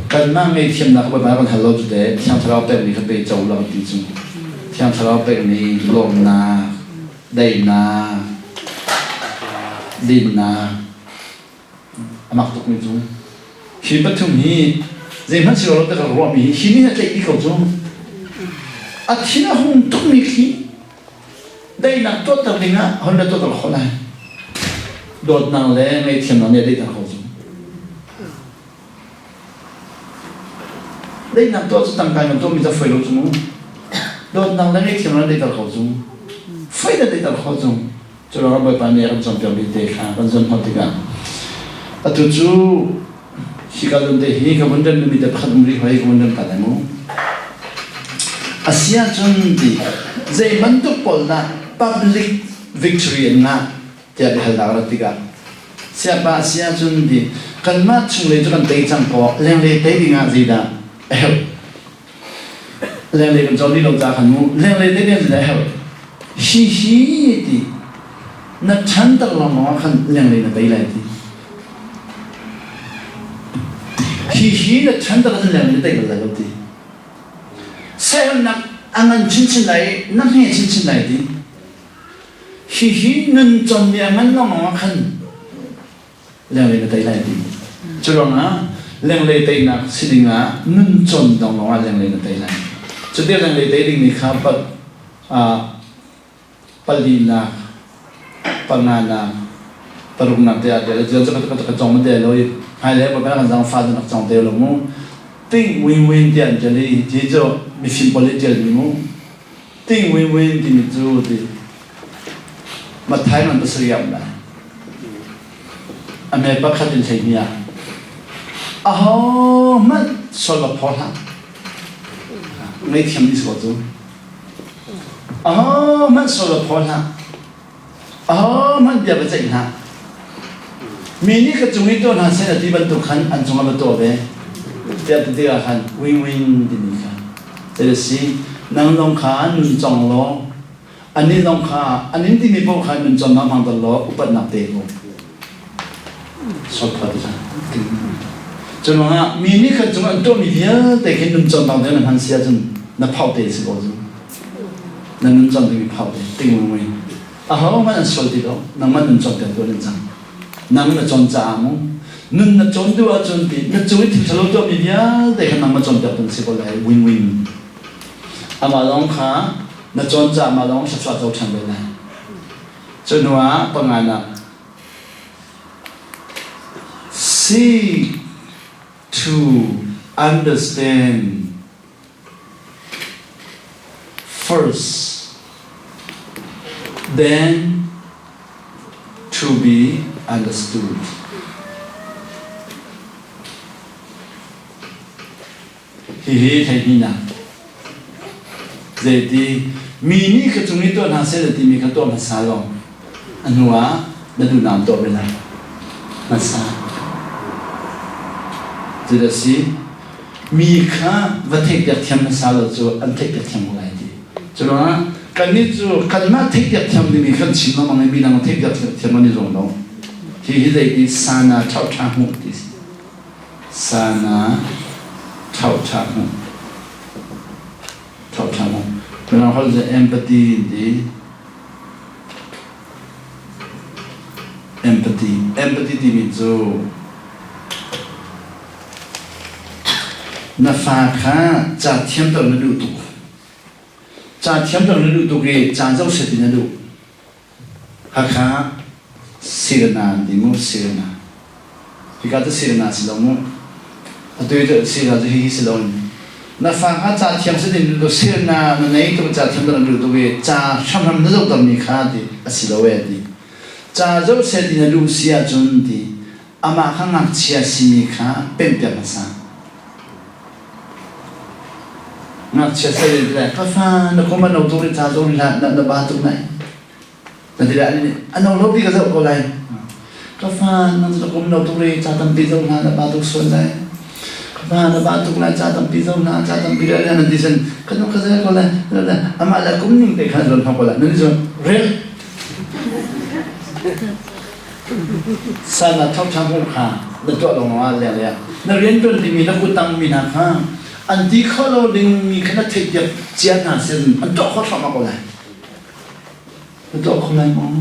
Kanmah ngaihthiamnak Bawipa kan hal lo cu te Thiang Thlarau pek mi kha pe co la ti cu. Thiang Thlarau pek mi lawmnak daihnak, dinnak a mak tukmi cu hi pathum hi zeihmanh si lo te ka ruahmi hi hi nih a tlaih dih ko cu a thin a hung tukmi khi daihnak tuahter dingah hon le tuahter khawh lai dawtnak le ngaihthiamnak nih a daihter kho cu Daihnak tuah cu tangka in tuahmi cu a foi lo cu mu. Dawtnak le ngaihthiam na daihter kho cu. Foi na daihter kho cu. Cu ruangah Bawipa nih a kan cawnpiakmi te kha kan zon hnawh tikah atu cu hika zawn te hi ka vun remmi te pakhat um rih hoi ka vun rem ta lai mu. Asi ahcun ti zei bantuk pawl dah public victory an ngah tiah biahalnak a rat tikah siapa a si ahcun ti kanmah chunglei cu kan tei cang ko lenglei tei dingah zeidah a herh lenglei kan cawn dih lo ca khan mu lenglei tei ding zeidah a herh hi hi ti na ṭhanter lawngmang ah khan lenglei na tei lai ti hi hi na ṭhanter ahcun lenglei na tei bal lai lo ti sernak a ngan chinchin lai na hme chinchin lai ti Hihi nun cawnmi a ngan lawngmang ah khan lenglei na tei lai ti. Cu ruangah lenglei teinak si dingah nun cawn dong lawngah lenglei na tei lai. Cuti lenglei tei dingmi kha palinak, panganak, paruknak te ah te le cu ka ka cong te lo i hmailei ah kan zang fa nak cong te lo mu. Ting win win ti an ṭial i ti cu mifim pawl nih ṭialmi mu. Ting win win timi cu ti Matthai man pasarih ah um lai. A me pakhat in 12 ah ahohmanh sual va phaw hlah. Ngaihthiam ni si ko cu. Ahohmanh sual va phaw hlah. Ahohmanh bia va ceih hlah. Mi nih ka cung i tuah hna seh na ti bantuk khan an cungah va tuah ve. Tiah ti tikah khan win-win timi kha zei a si. Nang zong kha nun cong law anih zong kha an in timi paoh kha nun cawnnak hmang tel law upatnak pe ko. Sawt ti hlah. Cu ruangah mi nih kan cung an tuahmi vialte khi nun cawnnak ding na hman si ahcun na phauh te si ko cu. Na nun cang dingmi phauh te ting mui. Ahohmanh an sual ti lo. Nangmah nun cawnpiak tu an cang. Nang na cawn caah mu. Nun na cawn duh ahcun ti na cung i thil ṭhalo tuahmi vialte kha nangmah cawnpiak tu an si ko lai. Win-win. Amah lawng kha na cawn caah mah lawng thluachuah co ṭhan ve lai. Cu hnu ah panganak seek to understand first, then. To be understood. Hihi hleihnihnak. Zeiti mi nih ka cung i tuah hna seh na timi kha tuah hmasa law a hnu ah na duhnak tuah ve lai. Hmasa. Cuti a si. Mi kha va theihpiak thiam hmasa lo cu an theihpiak thiam ko lai ti. Curuangah kannih cu kanmah theihpiak thiam dingmi kan chim lengmang i mi dang theihpiak thiam an i zuam lo. Hihi zeiti sana ṭhauṭha hmuh ti si. Sana ṭhauṭha hmuh. Ṭhauṭha hmuh. Mirang holh cu empathy an ti. Empathy. Empathy timi cu na fa kha ca thiamter na duh tuk. Ca thiamter na duh tuk i ca zoh set in na duh. Hakha Sirna an ti mu Sirna. Hika cu Sirna si lo mu. Atu i cu Sirna cu hihi si lo in. Na fa kha ca thiam si din lu Sirna na nei tuk ca thiam na duh tuk i ca hramhram na zohter mi kha ti a si lo e ti. Ca zoh seh ti na duh si ahcun ti amah kha ngakchia simi kha pemhpiak hmasa. Ngakchia sal in ti ka fa na kum a no tuk i ca zong hlah na na ba tuk nai. Na ti lai nih a no lo pi ka zoh ko lai. Ka fa na kum no tuk i ca tampi zoh hlah na ba tuk sual lai. Ka fa na ba tuk lai ca tampi zoh hlah ca tampi rel na ti sen ka nu ka zel ko lai. Amah le kum ning te khan zuan ko lai. Nan zuan rel. Sal ah thawngṭha hmuh kha na tuah lawngah leng ah na rianṭuan dingmi na kuttangmi hna kha an ti khawh lo dingmi kha na theihpiak cia hna sin an tuah khawh thluahmah ko lai. Na tuah kho lai maw?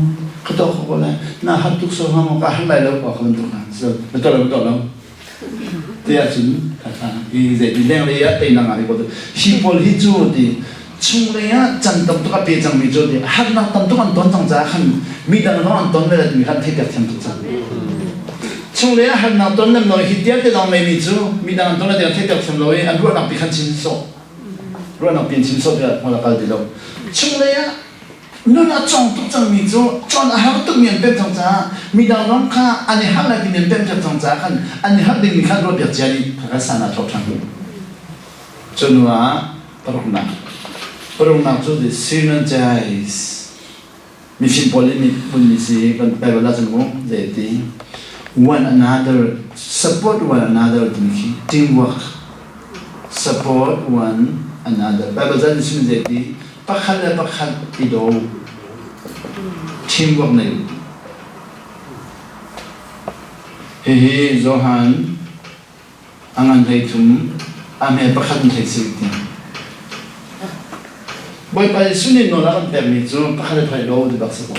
Ka tuah kho ko lai. Na har tuk so hnga maw? Ka har lai lo ka bantuk hna. So na tuah lo na tuah lo. Te ahcun hi zeiti lenglei ah teinak ah ko hi pawl hi cu ti chunglei ah can tam tuk a pe cangmi cu ti harnak tam tuk an ton cang caah khan midang zong an ton ve timi khan theihpiak thiam tuk cang chunglei ah harnak ton lem lo hi tial te lawng neimi cu midang an ton le tiang theihpiak thiam lo i an ruahnak pi khan chim sawh ruahnak pi in chim sawh tiah hmal a kal ti lo chunglei ah Nun a cawng tuk cangmi cu cawn a har tukmi an pemh cang caah midang zong kha an i harh lai timi an pemh cang caah khan an i harh dingmi kha ruahpiak cia dih kha kan san ah thawk ṭhan. Cu hnu ah paruknak paruknak cu the synergize mifim pawl nih bunmi si kan Bible ah cun mu zei ti one another support one another timi khi teamwork support one another Bible chan chim zei ti pakhat le pakhat i daw teamwork nei u. Hihi Johan a ngan 13 a hme pakhat in 17 tiang. Bawipa Jesuh nih nawl a kan pekmi cu pakhat le pakhat i daw ti bak si ko.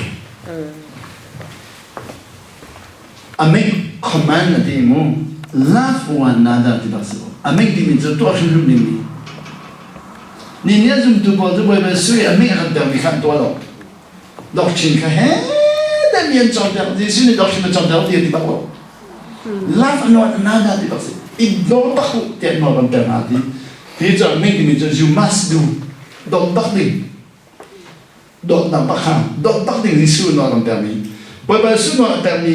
A make command a ti mu love one another ti bak si ko. A make timi cu tuah hrimhrim dingmi. Ni nih a zumtu pawl cu Bawipa Jesuh i a meh a kan pekmi kha an tuah lo. Doctrine kha he demi an cawnpiak Jesuh nih doctrine a cawnpiak ti a ti bak lo. Love one another ti bak si. I daw bak u tiah nawl kan pek hna ti. Hi cu meh timi cu you must do. Dawt bak ding. Dawtnak bak kha dawt bak ding Jesuh nawl kan pekmi. Bawipa Jesuh nawl a pekmi.